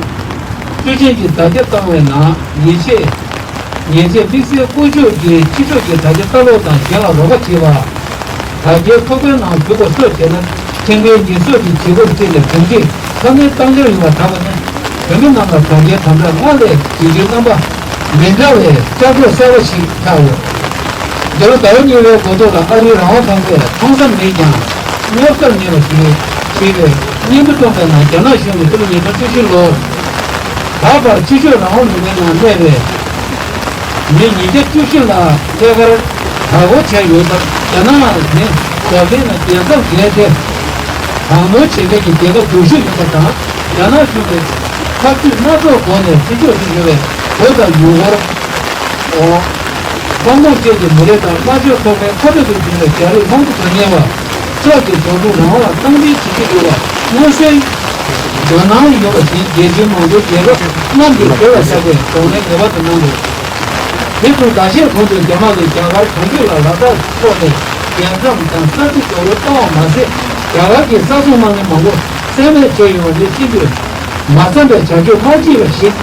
བཅུ་ཅན་གྱི་དྲ་རྒྱ་བཏང་བའི་ནང་། ཉེས་ཆད། ཉེས་ཆད་དམིགས་བསལ་བཀོལ་སྤྱོད་ཀྱིས་ཕྱི་ཕྱོགས་ཀྱི་དྲ་རྒྱ་ལྟ་ཀློག་དང་གཞན་ལ་རོགས་པ་བྱེད་པ། དྲ་རྒྱའི་ཚོགས་པའི་ནང་ཞུགས་པ་སོགས་བྱས་ན། ཁྲིམས་འགལ་ཉེས་གསོག་གི་བྱེད་སྒོར་བརྩིས་ནས་གྲུབ་འབྲས་ཚ་ནན་གཏང་འཆར་ཡོད་པ་གྲགས་པ་ནི། བོད་མི་རྣམས་ལ་དྲ་རྒྱའི་དམ་དྲག་སྔར་ལས་བྱེད་རྒྱུའི་རྣམ་པ་མི་འདྲ་བའི་ཤར་ཕྱོགས་གསར་པ་ཞིག་ཆགས་ཡོད། འདི་ལོ་ཟླ་བ་གཉིས་པའི་འགོ་ཐོག་ལ་ཨ་རིའི་རང་དབང་ཁང་པས་ཕངས་མཚམས་མེད་ཀྱང་མཉམ་བསྲེས་མེད་པ་ཞིག་ཞེས་པའི་སྙན་ཐོ་བཏོན་པའི་ནང་། རྒྱ་ནག་གཞུང་གིས་ཕྱི་ལོ་ཉིས་སྟོང་བཅུ་བཞི་ལོར་ད་བར་ཕྱི་ཕྱོགས་རང་དབང་ལུང་པའི་ནང་གནས་པའི་མི་ཉིས་བརྒྱ་བཅུ་བཞི་ལ་ཐད་ཀར་བདག་སྐྱོང་བྱས་ཡོད་སྟབས། རྒྱ་ནག་ནི་འཛམ་གླིང་ན་རྒྱལ་མཚམས་བརྒལ་ཏེ་དྲག་གནོན་བྱེད་མཁན་གྱི་རྒྱལ་ཁབ་སྡུག་ཤོས་ཡིན་པ་དང་། རྒྱ་ནག་གཞུང་གིས་ཐབས་ཇུས་སྣ་ཚོགས་སྒོ་ནས་ཕྱི་ཕྱོགས་སུ་ཡོད་པའི་བོད་དང་ཡུ་གུར། ཨོ། ཧོང་ཀོང་བཅས་ཀྱི་མི་རིགས་དང་དམར་ཤོག་ཚོགས་པའི་ཁ་གཏད་དུ་གྱུར་པའི་རྒྱ་རིགས་མང་དུ་འགྲོ་ཉེན་པ་སོགས་ཀྱི་འཛམ་བུ་རང་དབང་ལ་སྟངས་འཛིན་བྱེད་ཀྱི་ཡོད་པ་མངོན་གསལ་དོད་སྣང་ཡོད་པ་བཞིན། རྒྱལ་སྤྱིའི་མང་གཙོའི་རྒྱལ་ཁབ་རྣམས་ཀྱིས་དེ་ལ་བསླབ་པའི་གདོང་ལེན་ངེས་པར་དུ་གནང་དགོས། དེ་དང་ཟླ་ཤས་གོང་དུ་རྒྱ་དམར་གྱིས་རྒྱ་གར་གངས་ལྗོངས་ལ་ལ་དྭགས་ཐོག་ནས་རྒྱལ་མཚམས་དང་ས་ཆ་རྡོག་རོལ་བཏང་བ་མ་ཟད། རྒྱ་གར་གྱི་ས་སྲུང་དམག་མི་མང་པོ་བསད་རྨས་བྱས་ཡོད་པ་ནི་ཤིན་ཏུ་མ་བསམ་པའི་བྱ་སྤྱོད་མ་སྐྱིད་པ་ཞིག་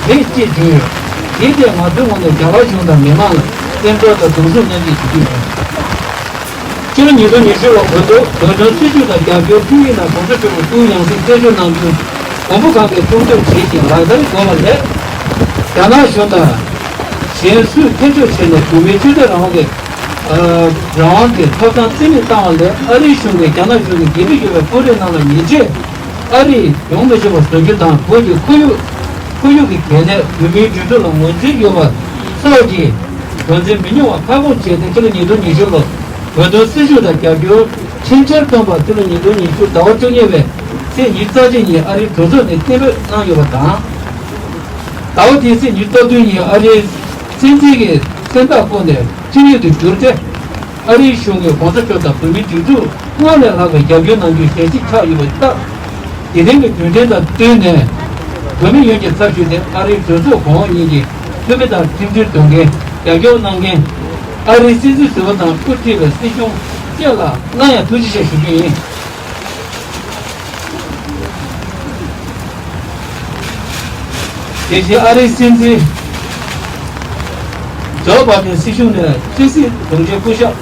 རེད་ཅེས་བརྗོད་ཡོད། དེའི་ཐད་ང་ཚོའི་ངོས་ནས་རྒྱ་གར་གཞུང་དང་མི་མང་ལ་བཙན་འཕྲོག་དང་རྡུང་རྡེག་གནང་གི་ཡོད། སྤྱི་ལོ་ཉིས་སྟོང་ཉི་ཤུ་ལོར་བོད་དོན་བོད་དོན་སྲིད་བྱུས་དང་རྒྱབ་སྐྱོར་ཐིང་གིས་ནང་གོང་ས་མཆོག་གི་སྐུའི་ཡང་སྲིད་རྟེན་གཞི་གནང་རྒྱུ་མགོན་པོ་གང་གིས་གཏུག་འདོད་བྱེད་ཅིང་ལག་བསྟར་དགོས་པ་ལས། རྒྱ་ནག་གཞུང་དང་གཞན་སུས་འཐེན་འཁྱེར་བྱས་ནས་བོད་མིའི་ཆོས་དད་རང་དབང་གི་རང་དབང་གི་ཐོབ་ཐང་རྩིས་མེད་བཏང་བ་ལས། ཨ་རིའི་གཞུང་གིས་རྒྱ་ནག་གཞུང་གི་འགན་འཁྲི་ཡོད་པའི་དཔོན་རིགས་རྣམས་ལ་ཉེས་ཆད་ཨ་རིས་ཡོང་མི་ཆོག་པ་བཟོ་རྒྱུ་དང་། བོད་ཀྱི་ཁོར་ཡུག་ཁོར་ཡུག་གི་གལ་གནད། བོད་མིའི་སྒྲིག་འཛུགས་ལ་ངོས་འཛིན་ཡོད་པ་སོགས་ཀྱི་དོན་ཚན་མི་ཉུང་བ་ཁ་སྐོང་བྱས་ཏེ། ཕྱི་ལོ་ཉིས་སྟོང་ཉི་ཤུ་ལོར་བོད་དོན་སྲིད་བྱུས་དང་རྒྱབ་སྐྱོར་ཁྲིམས་འཆར་བཏོན་པ། ཕྱི་ལོ་ཉིས་སྟོང་ཉི་ཤུ་ཟླ་བ་བཅུ་གཉིས་པའི་ཚེས་ཉི་ཤུ་རྩ་གཅིག་ཉིན་ཨ་རིའི་གྲོས་ཚོགས་ནས་གཏན་འབེབས་གནང་ཡོད་པ་དང་། ཟླ་བ་འདིའི་ཚེས་ཉི་ཤུ་རྩ་བདུན་ཉིན་ཨ་རིའི་སྲིད་འཛིན་གྱི་མཚན་རྟགས་བཀོད་ནས་ཁྲིམས་ཡིག་ཏུ་བསྒྱུར་ཏེ། ཨ་རིའི་གཞུང་གིས་གོང་ས་མཆོག་དང་བོད་མིའི་སྒྲིག་འཛུགས་སྔར་ལས་ལྷག་པའི་རྒྱབ་སྐྱོར་གནང་རྒྱུའི་ཞལ་བཞེས་ཆགས་ཡོད་པ་ལྟར། དེ་རིང་གི་དུས་དྲན་དང་བསྟུན་ནས། བོད་མི་ཡོངས་ཀྱི་ཚབ་ཞུས་ཏེ་ཨ་རིའི་གྲོས་ཚོགས་གོང་འོག་གཉིས་ཀྱི་འཐུས་མི་དང་ཁྲིམས་བཟོའི་དོན་རྐྱེན་རྒྱབ་སྐྱོར་གནང་མཁན། ཨ་རིའི་སྲིད་འཛིན་ཟུར་པ་དང་དབུ་ཁྲིད་པའི་སྲིད་གཞུང་བཅས་ལ་སླར་ཡང་ཐུགས་རྗེ་ཆེ་ཞུ་རྒྱུ་ཡིན། དེ་བཞིན་ཨ་རིའི་སྲིད་འཛིན་ཇོ་བྷ་དན་སྲིད་གཞུང་ནས་ཕྱི་སྲིད་དྲུང་ཆེ་སྐུ་ཞབས་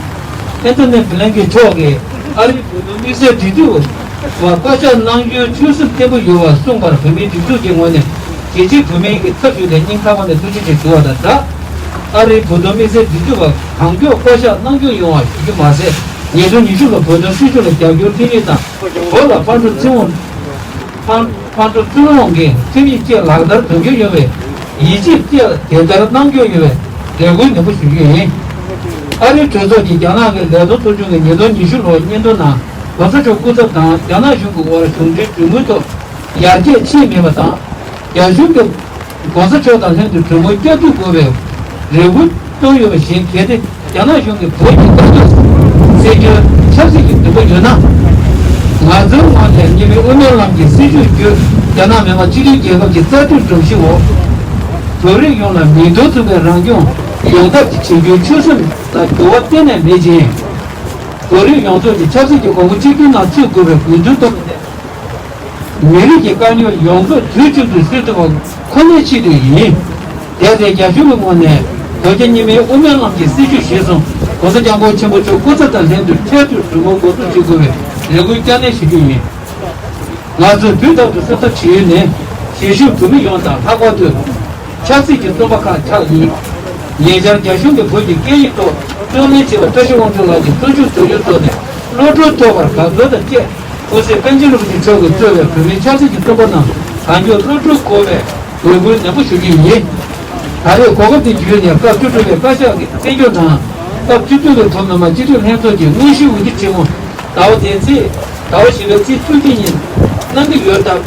ཨན་ཐོ་ནི་བྷི་ལན་ཀེན་མཆོག་གིས་ཨ་རིའི་བོད་དོན་དམིགས་བསལ་འབྲེལ་མཐུད་པ་བཀའ་ཤག་གནང་རྒྱུའི་ཆོད་སེམས་བརྟན་པོ་ཡོད་པ་གསུངས་པར། བོད་མིའི་སྒྲིག་འཛུགས་ཀྱི་ངོས་ནས་རྒྱལ་སྤྱིའི་བོད་མིའི་གི་ཚབ་ཞུས་ཏེ་སྙིང་ཐག་པ་ནས་ཐུགས་རྗེ་ཆེ་ཞུ་བ་དང་སྦྲགས། ཨ་རིའི་བོད་དོན་དམིགས་བསལ་འབྲེལ་མཐུད་པ་གང་མགྱོགས་བསྐོ་གཞག་གནང་རྒྱུ་ཡོང་བ་ཞུ་རྒྱུ་མ་ཟད། ཉིས་སྟོང་ཉི་ཤུ་ལོར་བོད་དོན་སྲིད་བྱུས་ལ་རྒྱབ་སྐྱོར་མཐུན་སྒྲིལ་དང་། བོད་ལ་ཕར་འགྲོ་ཚུར་འོང་། ཕར་ཕར་འགྲོ་ཚུར་འོང་གི་ཁྲིམས་ཡིག་བཅས་ལག་བསྟར་དོན་འཁྱོལ་ཡོང་བའི་ཡིད་ཆེས་བཅས་དེ་ལྟར་གནང་རྒྱུ་ཡོང་བའི་རེ་སྐུལ་ནན་པོ་ཞུ་རྒྱུ་ཡིན། ཨ་རིའི་གྲོས་ཚོགས་ཀྱིས་རྒྱ་ནག་གི་ལས་དོན་ཚོགས་ཆུང་གིས་ཉིས་སྟོང་ཉི་ཤུ་ལོའི་སྙན་ཐོ་ནང་གོང་ས་མཆོག་སྐུ་ཚབ་དང་རྒྱ་ནག་གཞུང་གི་དབར་གཞུང་འབྲེལ་གྲོས་མོལ་ཐོག་ཡར་རྒྱས་ཕྱིན་མེད་པ་དང་། རྒྱ་གཞུང་གིས་གོང་ས་མཆོག་དང་ལྷན་དུ་གྲོས་མོལ་བསྐྱར་མཐུད་དགོས་པའི་རེ་སྐུལ་བཏོན་ཡོད་པ་བཞིན། གལ་ཏེ་རྒྱ་ནག་གཞུང་གིས་བོད་ཀྱི་བཀའ་སྡོད་སེལ་རྒྱུའི་ཆབ་སྲིད་ཀྱི་འདུན་པ་ཡོད་ན། ང་ཚོའི་ངོས་ནས་གཉིས་སྨན་དབུ་མའི་ལམ་གྱི་སྲིད་བྱུས་བརྒྱུད་རྒྱ་ནག་མི་དམངས་སྤྱི་མཐུན་རྒྱལ་ཁབ་ཀྱི་རྩ་དོན་སྒྲོམ་གཞི་འོག་བོད་རིགས་ཡོངས་ལ་མིང་དོན་མཚུངས་པའི་རང་སྐྱོང་ཡོང་ཐབས་ཀྱི་བྱེད་རྒྱུའི་ཆོད་སེམས་ལ་འགྱུར་བ་གཏན་ནས་མེད་ཅིང་། བོད་རིགས་ཡོངས་རྫོགས་ཀྱི་ཆབ་སྲིད་ཀྱི་གོང་བུ་གཅིག་མཐུན་ནང་ཚུད་དགོས་པའི་དགོས་འདུན་བཏོན། མི་རིགས་ཀྱི་དཀའ་རྙོག་ཡོངས་རྫོགས་དུས་གཅིག་ཏུ་སེལ་ཐུབ་པ་ཁོ་ནའི་ཆེད་དུ་ཡིན། དེར་བརྟེན་རྒྱ་གཞུང་གི་ངོས་ནས་བོད་རྒྱ་གཉིས་སྨན་དབུ་མའི་ལམ་གྱི་སྲིད་བྱུས་གཞིར་བཟུང་གོང་ས་སྐྱབས་མགོན་ཆེན་པོ་མཆོག་སྐུ་ཚབ་དང་ལྷན་དུ་འཕྲལ་དུ་གྲོས་མོལ་འགོ་འཛུགས་བྱེད་དགོས་པའི་རེ་སྐུལ་བསྐྱར་ནན་ཞུ་རྒྱུ་ཡིན། ང་ཚོས་དུས་རྟག་ཏུ་སེམས་འཚབ་བྱེད་ཡུལ་ནི་གཞིས་བཞུགས་བོད་མི་ཡོངས་དང་ལྷག་པར་དུ། ཆབ་སྲིད་ཀྱི་བཙོན་པ་ཁག་ཆགས་ཡིན། ཉེ་ཆར་རྒྱ་གཞུང་གིས་བོད་ཀྱི་སྐད་ཡིག་ཐོག་བཙོན་ལེན་བྱས་པ་བཀྲ་ཤིས་དབང་ཕྱུག་ལགས་ཀྱི་བཙོན་འཇུག་དོན་གཉེར་ཚོགས་ནས་གློད་གྲོལ་ཐོབ་པར་དགའ་ཚོར་དང་བཅས། སྐུ་ཚེ་པཎ་ཆེན་རིན་པོ་ཆེ་མཆོག་གིས་གཙོས་པའི་བོད་མིའི་ཆབ་སྲིད་ཀྱི་བཙོན་པ་རྣམས་གང་མགྱོགས་གློད་གྲོལ་དགོས་པའི་འབོད་སྐུལ་ནན་པོ་ཞུ་རྒྱུ་ཡིན། ད་རེས་གོ་སྐབས་འདི་བརྒྱུད་ནས་སྐབས་བཅུ་དྲུག་པའི་བཀའ་ཤག་གི་གཏན་འཁྱོངས་དང་། སྐབས་བཅུ་བདུན་པའི་བོད་མི་མང་སྤྱི་འཐུས་ལྷན་ཚོགས་ཀྱི་དངོས་གཞིའི་འོས་བསྡུ་ཆེན་མོ་ཟླ་བ་འདིའི་ཚེས་ཟླ་བ་བཞི་པའི་ཚེས་བཅུ་གཅིག་ཉིན་གནང་གི་ཡོད་སྟབས།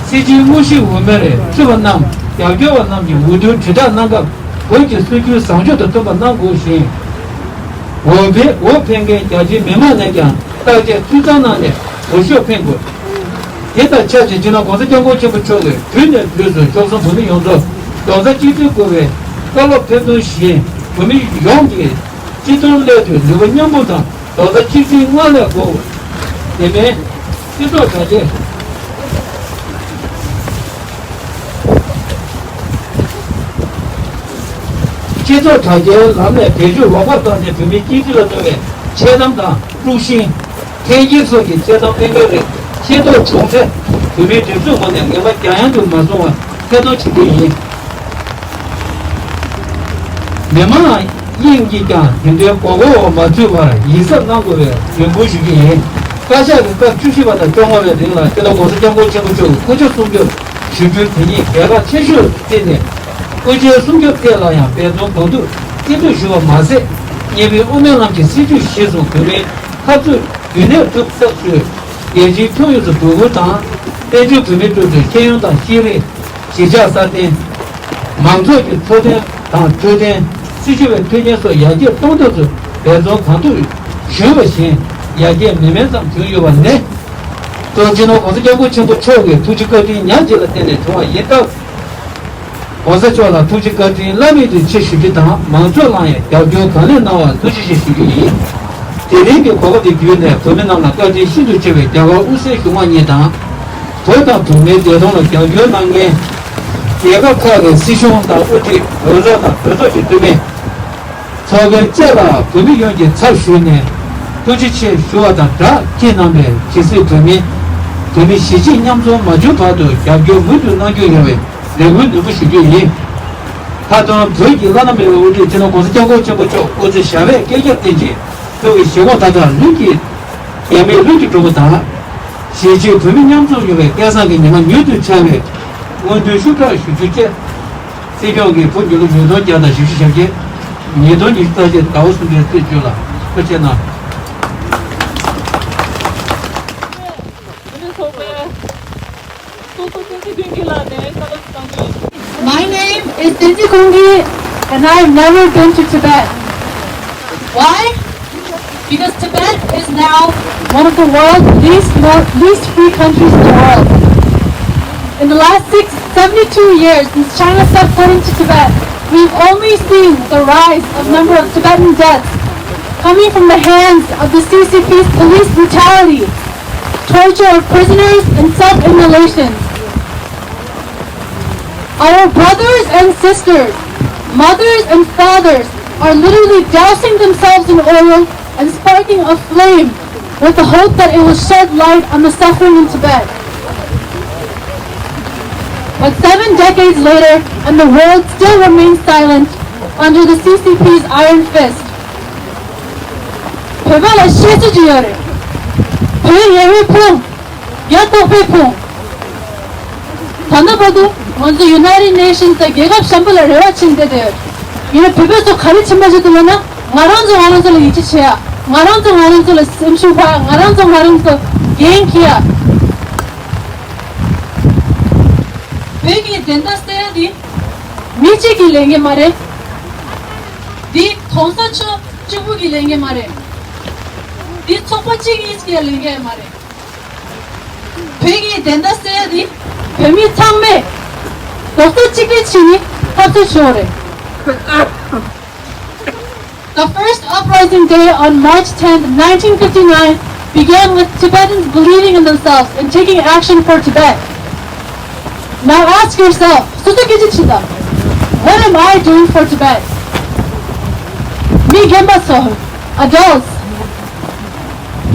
སྲིད་སྤྱིའི་དངོས་གཞིའི་འོས་མིར་ཚུད་པ་རྣམས་རྒྱབ་སྐྱོར་བ་རྣམས་ཀྱིས་འོས་བསྡུའི་དྲིལ་བསྒྲགས་གནང་སྐབས་བོད་ཀྱི་སྲོལ་རྒྱུན་བཟང་སྤྱོད་དང་མཐུན་པ་གནང་དགོས་ཤིང་། འོས་འཕེན་འོས་འཕེན་མཁན་རྒྱ་ཆེའི་མི་མང་ནས་ཀྱང་བརྟག་དཔྱད་འཐུས་ཚང་གནང་ནས་འོས་ཤོག་འཕེན་དགོས། དེ་དང་ཆབས་ཅིག་སྤྱི་ནོར་༸གོང་ས་༸སྐྱབས་མགོན་ཆེན་པོ་མཆོག་གིས་དུས་ནས་དུས་སུ་ཆོལ་གསུམ་བོད་མི་ཡོངས་རྫོགས་རྡོག་རྩ་གཅིག་སྒྲིལ་དགོས་པའི་བཀའ་སློབ་ཕེབས་དོན་བཞིན། བོད་མི་ཡོངས་ཀྱིས་སྤྱི་དོན་སླད་དུ་ནུས་པ་མཉམ་སྤུངས་དང་རྡོག་རྩ་གཅིག་སྒྲིལ་སྔར་ལས་དགོས། དེ་མིན། སྤྱི་ཚོགས་དྲ་རྒྱའི། སྤྱི་ཚོགས་དྲ་རྒྱའི་ལམ་ནས་བེད་སྤྱོད་ལོག་པར་བཏང་སྟེ་བོད་མིའི་སྐྱིད་སྡུག་ལ་གཏོང་བའི་འཆལ་གཏམ་དང་དཀྲུག་ཤིང་། འཐེན་འཁྱེར་སོགས་ཀྱི་འཆལ་གཏམ་སྤེལ་མཁན་རིགས་ཤེས་རྟོགས་བྱུང་ཚེ། བོད་མིའི་སྒྲིག་འཛུགས་ངོས་ནས་ངན་པ་རྒྱང་ཡང་དུ་མ་སོང་བར་ཐེར་གཏོང་བྱེད་རྒྱུ་ཡིན། མི་མང་དབྱིངས་ཀྱིས་ཀྱང་དེ་འདྲའི་མགོ་སྐོར་འོག་མ་ཚུད་པར་ཡིད་གཟབ་གནང་དགོས་པའི་འབོད་སྐུལ་ཞུ་རྒྱུ་ཡིན། བཀའ་ཤག་གིས་སྐབས་བཅུ་བཞི་པ་དང་བཅོ་ལྔ་པའི་རིང་ལ་སྤྱི་ནོར་༸གོང་ས་༸སྐྱབས་མགོན་ཆེན་པོ་མཆོག་གི་སྐུ་ཕྱྭ་སྲུང་སྐྱོབ་ཞུ་རྒྱུའི་དེ་ཉིད་གལ་ཁ་ཆེ་ཤོས་བརྩིས་ནས། སྐུ་ཕྱྭའི་སྲུང་སྐྱོབ་ཐད་ལ་ཡང་འབད་བརྩོན་གང་ཐུབ་བསྐྱེད་འབུལ་ཞུ་བ་མ་ཟད། གཉིས་སྨན་དབུ་མའི་ལམ་གྱི་སྲིད་བྱུས་གཞིར་བཟུང་བོད་མིའི་འཐབ་རྩོད་རྒྱུན་གནས་ཐུབ་ཐབས་སུ་རྒྱལ་སྤྱིའི་ཁྱོན་ཡོངས་སུ་འབོད་སྐུལ་དང་། བཙན་བྱོལ་བོད་མིའི་ཁྲོད་དུ་ཤེས་ཡོན་དང་ཤེས་རིག་གཞིས་ཆགས་སྲ་བརྟན། མང་ཚོགས་ཀྱི་འཚོ་རྟེན་དང་འཕྲོད་བསྟེན། སྲི་ཞུ་བའི་མཐུན་རྐྱེན་སོགས་ཡར་རྒྱས་གཏོང་ཐབས་སུ་འབད་བརྩོན་གང་ཐུབ་ཞུས་པ་བཞིན་ཡར་རྒྱས་མི་དམན་ཙམ་བྱུང་ཡོད་པ་ནི། སྤྱི་ནོར་༸གོང་ས་༸སྐྱབས་མགོན་ཆེན་པོ་མཆོག་གི་ཐུགས་རྗེ་བཀའ་དྲིན་ཉག་གཅིག་ལ་བརྟེན་ནས་བྱུང་བ་ཡིན་སྟབས། ༸གོང་ས་མཆོག་ལ་ཐུགས་རྗེ་བཀའ་དྲིན་བླ་མེད་དུ་ཆེ་ཞུ་རྒྱུ་དང་། མང་ཚོགས་ལ་ཡང་རྒྱབ་སྐྱོར་གང་ལེགས་གནང་བར་ཐུགས་རྗེ་ཆེ་ཞུ་རྒྱུ་ཡིན། དེ་རིང་གི་གོ་སྐབས་དེ་བརྒྱུད་ནས་བོད་མི་རྣམས་ལ་བཀའ་དྲིན་ཤིན་ཏུ་ཆེ་བའི་རྒྱ་གར་དབུ་སའི་གཞུང་མང་གཉིས་དང་། བོད་དང་བོད་མིའི་བདེ་དོན་ལ་རྒྱབ་སྐྱོར་གནང་མཁན། རྒྱལ་ཁབ་ཁག་གི་སྲིད་གཞུང་དང་དབུ་ཁྲིད། གྲོས་ཚོགས་དང་གྲོས་ཚོགས་ཀྱི་འཐུས་མི། ཚོགས་མཁན་བཅས་ལ་བོད་མི་ཡོངས་ཀྱི་ཚབ་ཞུས་ནས་ཐུགས་རྗེ་ཆེ་ཞུ་བ་དང་སྦྲགས། ཁྱེད་རྣམ་པས་ཇི་སྲིད་བོད་མི་བོད་མི་གཞིས་བྱེས་མཉམ་འཛོམས་མ་བྱུང་བར་དུ་རྒྱབ་སྐྱོར་མུ་མཐུད་གནང་རྒྱུ་ཡོང་བའི་རེ་སྐུལ་ནན་པོ་ཞུ་རྒྱུ་ཡིན། མཐའ་དོན་བོད་ཀྱི་བླ་ན་མེད་པའི་དབུ་ཁྲིད་སྤྱི་ནོར་༸གོང་ས་༸སྐྱབས་མགོན་ཆེན་པོ་མཆོག་སྐུ་ཚེ་ཞབས་པད་བསྐལ་བརྒྱར་བརྟན་ཅིང་། ཐུགས་ཀྱི་བཞེད་དགོངས་མཐའ་དག་ལྷུན་གྱིས། འགལ་མེད་ལྷུན་གྱིས་གྲུབ་པ་དང་། གཞིས་བྱེས་བོད་མི་མཉམ་འཛོམས་ཡོང་བའི་སྐལ་བཟང་གི་ཉི་མ་མྱུར་དུ་འཆར་བའི་སྨོན་འདུན་ཤུགས་དྲག་ཞུ་རྒྱུ་བཅས། སྲིད་སྐྱོང་གིས་བོད་རྒྱལ་ལོ་ཉིས་སྟོང་བརྒྱ་དང་བཞི་བཅུ་ཞེ་བརྒྱད། ཉིས་སྟོང་ཉི་ཤུ་རྩ་བརྒྱད་ཟླ་བ་གསུམ་པའི་ཚེས་བཅུ་ལ་ཐུགས་རྗེ་གནང་། My name is Tenzin Kongyi, and I have never been to Tibet. Why? Because Tibet is now one of the world's least, least free countries in the world. In the last six, seventy-two years since China stopped flooding to Tibet, we've only seen the rise of number of Tibetan deaths coming from the hands of the C C P's police brutality, torture of prisoners, and self-immolations. Our brothers and sisters, mothers and fathers are literally dousing themselves in oil and sparking a flame with the hope that it will shed light on the suffering in Tibet. But seven decades later, and the world still remains silent under the C C P's iron fist. བོད་པ་ལ་ཤེས་ཚོད་ཅིག་ཡོད་རེད། བོད་ཡུལ་ཕུང་། ཡ་ཏོག་པའི་ཕུང་། ད་ལྟ་བར་དུ་ང་ཚོ་United Nations དང་རྒྱལ་ཁབ་གཞན་པ་ལ་རེ་བ་བྱེད་བསྡད་དེ་ཡོད། ཡིན་ན་བོད་པ་ཚོ་ག་རེ་བྱེད་མ་བྱེད་འདུག་ལབ་ན། ང་རང་ཚོ་ང་རང་ཚོ་ལ་ཡིད་ཆེས་བྱེད་ཡ། ང་རང་ཚོ་ང་རང་ཚོ་ལ་སེམས་ཤུགས་སྤར་ཡ། ང་རང་ཚོ་ང་རང་ཚོ་འགན་འཁྱེར་ཡ། བོད་ཀྱི་བདེན་མཐའ་གསལ་ཡ་འདི་མི་གཅིག་གི་ལས་འགན་མ་རེད། འདི་གོང་ས་མཆོག་གཅིག་པུ་གི་ལས་འགན་མ་རེད། འདི་ཚོགས་པ་གཅིག་གཉིས་ཀྱི་ལས་འགན་མ་རེད། བོད་ཀྱི་བདེན་མཐའ་གསལ་ཡ་འདི་བོད་མི་ཚང་མས་རྡོག་རྩ་གཅིག་སྒྲིལ་བྱས་ནས་འཐབ་རྩོད་བྱེད་དགོས་རེད། The first uprising day on March tenth, nineteen fifty-nine began with Tibetans believing in themselves and taking action for Tibet. Now ask yourself, སོ་སོ་སྐད་ཆ་དྲིས་དང་། What am I doing for Tibet? མི་རྒན་པ་ཚོ། Adults,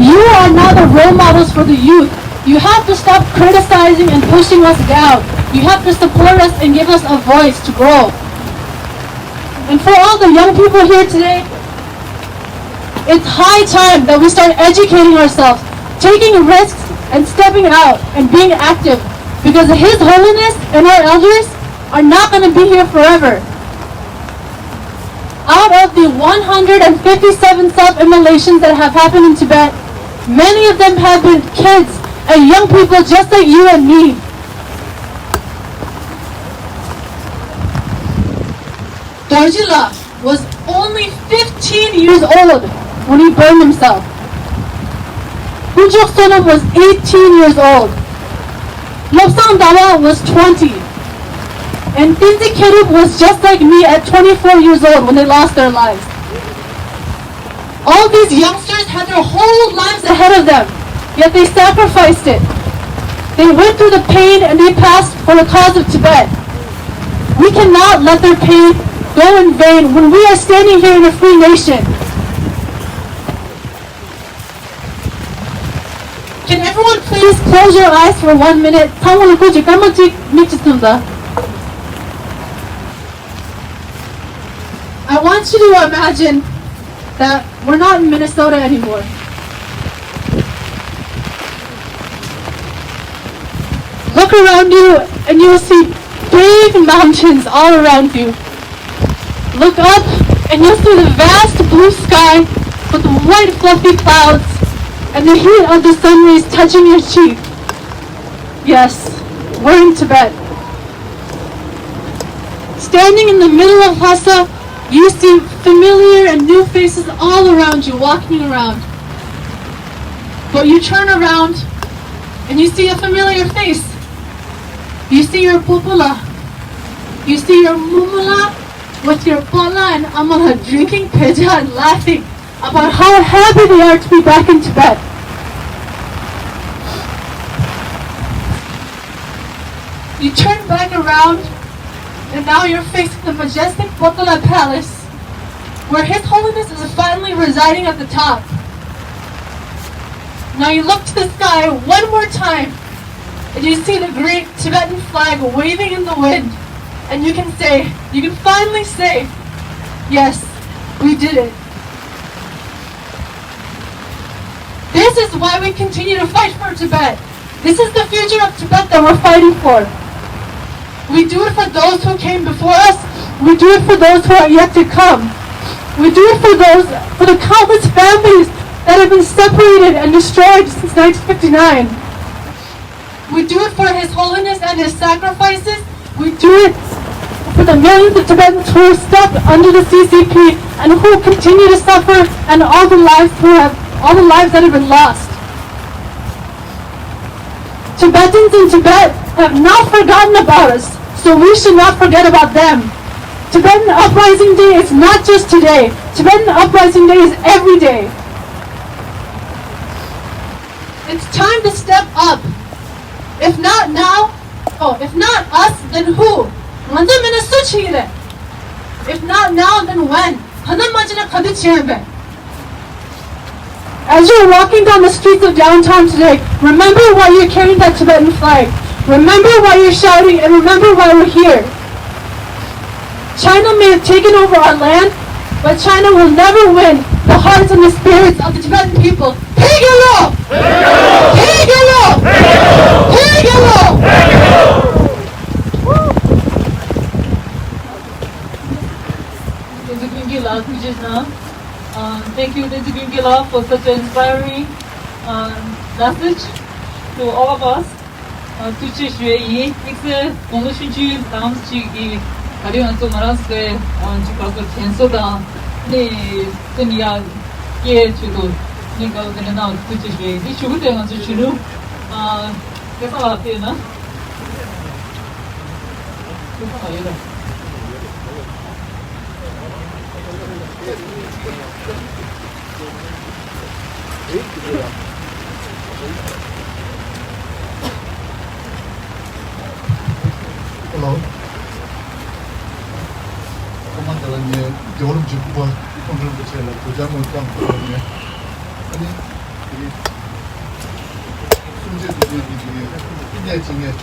you are now the role models for the youth. You have to stop criticizing and pushing us down. You have to support us and give us a voice to grow. And for all the young people here today, it's high time that we start educating ourselves, taking risks, and stepping out and being active, because His Holiness and our elders are not going to be here forever. Out of the one hundred fifty-seven self-immolations that have happened in Tibet, many of them have been kids and young people just like you and me. Dorji Lama was only fifteen years old when he burned himself. Kunjok Sonam was eighteen years old. Lobsang Dawa was twenty. And Tenzin Khyentse was just like me at twenty-four years old when they lost their lives. All these youngsters had their whole lives ahead of them, yet they sacrificed it. They went through the pain and they passed for the cause of Tibet. We cannot let their pain go in vain when we are standing here in a free nation. Can everyone please close your eyes for one minute? ཚང་མ་ལ་སྐུ་མཁྱེན་སྐར་མ་གཅིག་མིག་ཅིག་བཙུམ་དང་། I want you to imagine that we're not in Minnesota anymore. Look around you and you'll see big mountains all around you. Look up and you'll see the vast blue sky with white fluffy clouds and the heat of the sun rays touching your cheek. Yes, we're in Tibet. Standing in the middle of Lhasa, you see familiar and new faces all around you walking around. But you turn around and you see a familiar face. You see your pupula. You see your mumula with your pala and amala drinking peja and laughing about how happy they are to be back in Tibet. You turn back around, and now you're facing the majestic Potala Palace, where His Holiness is finally residing at the top. Now you look to the sky one more time, and you see the great Tibetan flag waving in the wind, and you can say, you can finally say, "Yes, we did it." This is why we continue to fight for Tibet. This is the future of Tibet that we're fighting for. We do it for those who came before us. We do it for those who are yet to come. We do it for those, for the countless families that have been separated and destroyed since nineteen fifty-nine. We do it for His Holiness and his sacrifices. We do it for the millions of Tibetans who are stuck under the C C P and who continue to suffer, and all the lives who have, all the lives that have been lost. Tibetans in Tibet have not forgotten about us, so we should not forget about them. Tibetan Uprising Day is not just today. Tibetan Uprising Day is every day. It's time to step up. If not now, oh, if not us, then who? ང་ཚོ་མིན་ན་སུ་བྱེད་ཀྱི་རེད། If not now, then when? ད་ནས་མ་བྱས་ན་ག་དུས་བྱེད་ཡིན་པས། As you're walking down the streets of downtown today, remember why you're carrying that Tibetan flag. Remember why you're shouting and remember why we're here. China may have taken over our land, but China will never win the hearts and the spirits of the Tibetan people. Take it off! Take it off! Take it off! Thank you, thank you, thank you, love, for such an inspiring uh, message to all of us. ཐུགས་རྗེ་ཆེ་ཞུ་ཡས་ཡིན། དམིགས་བསལ་དགུང་ལོ་ཆུང་ཆུང་དང་ཅིག་གི་ག་རེ་ང་ཚོ་ང་རང་ཚོའི་ཅིག་ག་ཚོད་དྲན་གསོ་དང་ནི་སེམས་ཡ་སྐྱེ་ཆེད་དུ་ནི་ག་ལ་དེ་ནས་ནང་ཐུགས་རྗེ་ཆེ་ཞུ་ཡས་ཡིན། དེ་ཞུ་གི་དེ་ང་ཚོ་གཞོན་ནུ་སྐལ་བཟང་ལགས་བལྟས་ན་སྐལ་བཟང་ལགས་ཡོད་རེད། ཧེ་ལོ། ཐོག་མ་དེ་ལ་ངས་རྒྱལ་བ་རིན་པོ་ཆེ་སྐུ་པར་ཁོང་ཁྲོ་རིན་པོ་ཆེ་ལ་གུས་ཕྱག་སྔོན་བཏང་དགོས་ནས། ཨ་ནི། དེ་རིང་། གསུམ་བཅུའི་དུས་ཆེན་འདི་གི་སྐུ་ཉིད་ཅིག་ནས་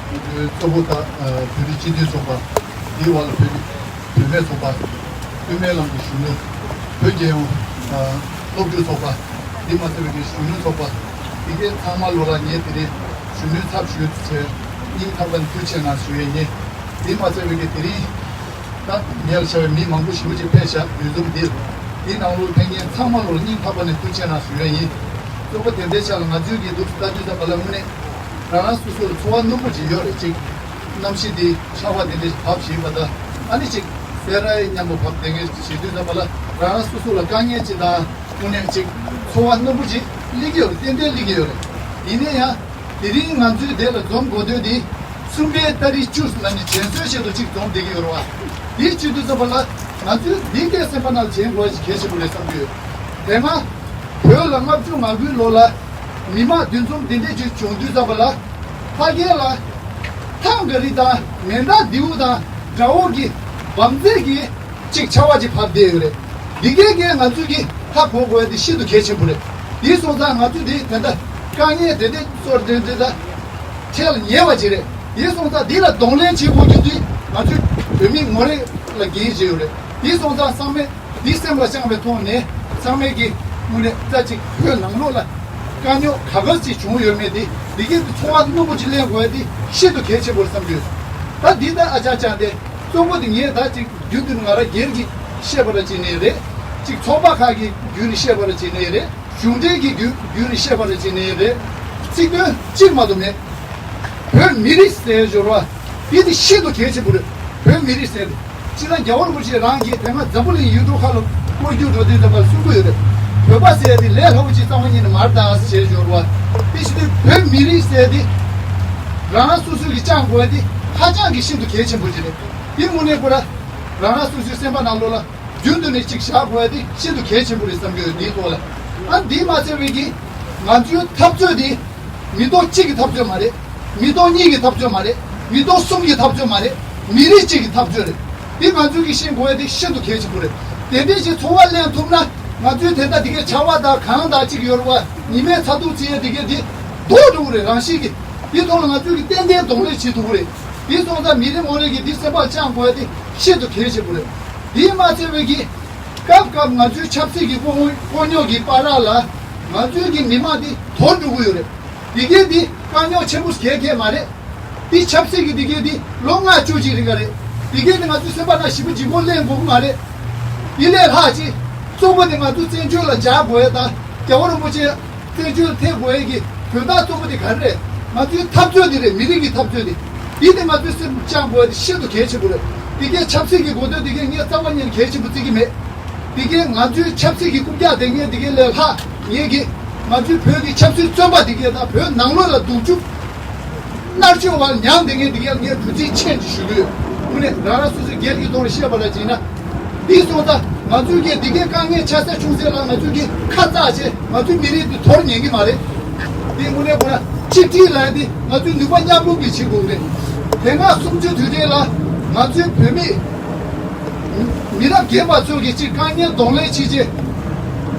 ང་ཚོའི་གཙོ་བོ་དང་བོད་རིགས་སྤྱི་མཐུན་ཚོགས་པ་འདིའི་བར་ལ་བོད་རིགས་བུད་མེད་ཚོགས་པ། སྟོད་སྨད་ལམ་གྱི་གཞོན་ནུ། བོད་རྒྱལ་ཡོངས་སློབ་ཕྲུག་ཚོགས་པ། འདི་མ་ཚད་པའི་གཞོན་ནུ་ཚོགས་པ། འདི་གའི་ཚང་མ་ལོ་ལ་ངས་དེ་རིང་གཞོན་ནུའི་ཚབ་ཞུས་ཚེ་སྙིང་ཐག་པ་ནས་ཐུགས་རྗེ་ཆེ་གནང་ཞུ་ཡས་ཡིན། འདི་མ་ཚད་པའི་དེ་རིང་། ད་ཉེ་བར་བྱ་བའི་མི་མང་པོ་ཞེ་པོ་ཅིག་ཕེབས་ཤག་དུས་འཛོམས་འདིར། འདི་ནང་ལོགས་ཕེབས་མཁན་ཚང་མ་ལོ་སྙིང་ཐག་པ་ནས་ཐུགས་རྗེ་ཆེ་གནང་ཞུ་ཡས་ཡིན། གཙོ་བོ་དེ་འདྲའི་ཆ་ལ་ང་ཚོའི་གི་འདུག་ལྟ་དུས་ཙམ་པ་ལ་དངོས་གནས་རང་རང་སོ་སོ་ལ་ཚོར་བ་རྣོན་པོ་ཅིག་ཡོད་རེད། ཅིག་གནམ་གཤིས་འདི་ཆར་པ་དེ་འདྲ་ཞིག་བབས་བཞིན་པ་དང་ཨ་ནི་ཅིག་སེ་ར་ཡི་མཉམ་པོ་བབས་བསྡད་མཁན་བྱེད་དུས་ཙམ་པ་ལ་རང་རང་སོ་སོ་ལ་དཀའ་ངལ་ཅིག་དང་དངོས་གནས་ཅིག་ཚོར་བ་རྣོན་པོ་ཅིག་སླེབས་ཀྱི་ཡོད་རེད། ཏན་ཏན་སླེབས་ཀྱི་ཡོད་རེད། ཡིན་ན་ཡང་། དེ་རིང་ང་ཚོའི་འདི་ལ་འཛོམས་དགོས་དོན་འདི་གསུམ་པའི་ཏ་རིག་བཅུ་ལ་ནི་དྲན་གསོའི་ཆེད་དུ་གཅིག་འཛོམས་བསྡད་ཀྱི་ཡོད་རེད་བ། འདི་བྱེད་དུས་ཙམ་པ་ལ་ང་ཚོས་འདི་གའི་སེམས་པ་ནང་བྱེད་དགོས་ཞིག་གལ་ཆེན་པོ་རེད་བསམ་གྱི་ཡོད། དེ་སྔ་བོད་ལ་ལྔ་བཅུ་ང་དགུའི་ལོ་ལ་མི་མང་འདུ་འཛོམས་འདི་འདྲས་ཅིག་བྱུང་དུས་ཙམ་པ་ལ་ཕ་གི་ལ་ཐང་ག་རི་དང་མེ་མདའ་མདེའུ་དང་དགྲ་བོ་གི་བམ་རྫས་ཀྱི་ཅིག་ཆར་པ་ཅིག་བབས་བསྡད་ཡོད་རེད། འདི་གའི་གའི་ང་ཚོས་ཀྱི་ཧ་གོ་དགོས་ཡ་དེ་ཤིན་ཏུ་གལ་ཆེན་པོ་རེད། དེ་སོང་ཙང་ང་ཚོས་དེ་དེ་འདྲ་དཀའ་ངལ་དེ་འདྲ་ཚོར་དེ་འདྲ་ད་ཁྲལ་ཉེ་བ་ཅིག་རེད། དེ་སོང་ཙང་འདི་ལ་གདོང་ལེན་བྱེད་དགོས་རྒྱུ་དེ་ང་ཚོའི་བོད་མི་ངོ་རེ་ལ་འགན་བཞེས་ཡོད་རེད། དེ་སོང་ཙང་ཚང་མས་འདི་སེམས་ལ་བཅངས་པའི་ཐོག་ནས་ཚང་མས་ཀྱི་དངོས་གནས་རྩ་གཅིག་བོད་ནང་ལོགས་ལ་དཀའ་རྙོག་ག་ག་ཅིག་བྱུང་ཡོད་མེད་དེ་འདི་གའི་དེ་ཚོར་བ་རྣོན་པོ་ཅིག་ལེན་དགོས་ཡ་དེ་ཤིན་ཏུ་གལ་ཆེན་པོ་རེད་བསམ་གྱི་ཡོད། ད་འདི་ལྟར་ཨ་ཅག་ཅག་དེ། གཙོ་བོ་དེ་ངས་ད་ཅིག་རྒྱུན་དུ་ང་རང་སྒེར་གྱིས་བཤད་པ་ར་བྱས་ནས་རེད། ཅིག་ཚོགས་པ་ཁག་གི་བརྒྱུད་ནས་བཤད་པ་ར་བྱས་ནས་རེད། གཞུང་འབྲེལ་གྱི་བརྒྱུད་བརྒྱུད་ནས་བཤད་པ་ར་བྱས་ནས་རེད། ཚིག་དོན་གཅིག་མ་གཏོགས་མེད། བོད་མི་རིགས་ཟེར་སྦྱོར་བ་འདི་དེ་ཤིན་ཏུ་གལ་ཆེན་པོ་རེད། བོད་མི་རིགས་ཟེར་ཏེ། སྤྱིར་ན་རྒྱལ་བ་རིན་པོ་ཆེ་རང་གིས་དེ་སྔ་འཛམ་བུ་གླིང་ཡུལ་གྲུ་ཁག་ལ་སྐོར་རྒྱུག་འགྲོ་དུས་ཙམ་པར་གསུང་གི་ཡོད་རེད། བོད་པ་ཟེར་ཏེ་ལས་སླ་པོ་ཅིག་རྩ་བ་ཉིད་ནས་མ་རེད་ད་ཟེར་སྦྱོར་བ། དེ་བཞིན་དུ་བོད་མི་རིགས་ཟེར་ཏེ་རང་རང་སོ་སོ་གིས་བཅངས་དགོས་ཏེ་ཧ་ཅང་གི་ཤིན་ཏུ་གལ་ཆེན་པོ་ཅིག་རེད། དེ་དངོས་གནས་ཁོ་ར་རང་རང་སོ་སོའི་སེམས་པ་ནང་ལོགས་ལ་རྒྱུན་དུ་ནས་ཅིག་བཞག་དགོས་ཏེ་ཤིན་ཏུ་གལ་ཆེན་པོ་རེད་བསམ་གྱི་ཡོད། དེའི་ཐོག་ལ་ཨ་འདི་མ་ཚད་པའི་གི་ང་ཚོའི་འཐབ་རྩོད་དེ་མི་ཐོག་གཅིག་གི་འཐབ་རྩོད་མ་རེད། མི་ཐོག་གཉིས་ཀྱི་འཐབ་རྩོད་མ་རེད། མི་ཐོག་གསུམ་གྱི་འཐབ་རྩོད་མ་རེད། མི་རིགས་གཅིག་གི་འཐབ་རྩོད་རེད། འདི་ང་ཚོས་ཀྱིས་ཤེས་དགོས་ཡ་དེ་ཤིན་ཏུ་གལ་ཆེན་པོ་རེད། དེ་འདྲས་ཞིག་ཚོར་བ་ལེན་ཐུབ་ན་ང་ཚོས་དེ་ལྟར་འདི་གའི་ཆར་པ་དང་གངས་དང་གཅིག་ཡོད་རེད་བ། ཉི་མའི་ཚ་གདུག་ཅིག་ཡ་འདི་གའི་འདི་ལྡོག་འགྲོ་གི་རེད། རང་བཞིན་གྱིས་འདི་ཐོག་ལ་ང་ཚོས་ཀྱིས་ཏན་ཏན་གདོང་ལེན་བྱེད་ཐུབ་ཀྱི་རེད། འདི་སོང་ཙང་མི་རེ་ངོ་རེ་གིས་འདི་སེམས་པར་བཅངས་དགོས་ཡ་དེ་ཤིན་ཏུ་གལ་ཆེན་པོ་རེད། འདིས་མ་ཚད་པའི་གི་སྐབས་སྐབས་ང་ཚོའི་ཆབ་སྲིད་ཀྱི་དཀོན་དཀོན་རྙོག་གི་བར་ལ་ང་ཚོའི་གི་མི་མང་འདི་དོར་འགྲོ་གི་ཡོད་རེད། འདི་གའི་འདི་དཀའ་རྙོག་ཆེན་པོ་གལ་གལ་མ་རེད། འདི་ཆབ་སྲིད་ཀྱི་འདི་གའི་འདི་ལོ་ལྔ་བཅུ་གཅིག་རིང་ག་རེད། འདི་གའི་འདི་ང་ཚོའི་སེམས་པ་ནང་ཞེ་པོ་ལྗིད་ཁོག་ལེན་དགོས་ཀྱི་མ་རེད། འདི་ལས་ལྷག་ཅིག་གཙོ་བོ་དེ་ང་ཚོ་བཙན་བྱོལ་ལ་འཇགས་དགོས་ཡ་དང་རྒྱལ་བ་རིན་པོ་ཆེ་བཙན་བྱོལ་ཐེབས་དགོས་ཡ་གི་དོན་དག་གཙོ་བོ་དེ་ག་རེ་རེད། ང་ཚོའི་འཐབ་རྩོད་འདི་རེད། མི་རིགས་ཀྱི་འཐབ་རྩོད་འདི། འདི་དེ་ང་ཚོའི་སེམས་བཅངས་དགོས་ཡ་དེ་ཤིན་ཏུ་གལ་ཆེན་པོ་རེད། འདི་གའི་ཆབ་སྲིད་ཀྱི་གོ་དོན་འདི་གའི་ངས་རྩ་བ་ཉིད་ནས་གལ་ཆེན་པོ་བརྩི་གི་མེད། འདི་གའི་ང་ཚོའི་ཆབ་སྲིད་ཀྱི་རྐུབ་བཀྱག་དེ་ངས་འདི་གའི་ལས་ལྷག་ངས་ཀྱི་ང་ཚོའི་བོད་ཀྱི་ཆབ་སྲིད་བཙོན་པ་འདི་གའི་དང་བོད་ནང་ལོགས་ལ་སྡུག་སྦྱོང་མནར་གཅོད་བར་མྱངས་དེ་ངས་འདི་གའི་ངས་གུས་བརྩི་ཆེན་ཅིག་ཞུ་གི་ཡོད། དངོས་གནས་རང་རང་སོ་སོའི་སྒེར་གྱི་ཐོག་ནས་བཤད་པ་ལ་བྱས་ན། འདི་སོང་ཙང་ང་ཚོའི་གའི་འདི་གའི་དཀའ་ངལ་ཆེ་ས་ཆུང་སའི་ལ་ང་ཚོའི་གི་ཁ་ཙག་བྱས་ང་ཚོའི་མི་རིགས་འདི་དོར་ཉན་གི་མ་རེད། འདི་དངོས་གནས་ཁོ་ན་གཅིག་སྒྲིལ་ལ་འདི་ང་ཚོའི་ནུས་པ་མཉམ་སྤུངས་ཀྱིས་བྱེད་དགོས་རེད། དེ་སྔ་གསུམ་བཅུའི་དུས་དྲན་ལ་ང་ཚོའི་བོད་མི་མི་རབས་རྒན་པ་ཚོ་གིས་གཅིག་དཀའ་ངལ་གདོང་ལེན་བྱེད་ཆེད་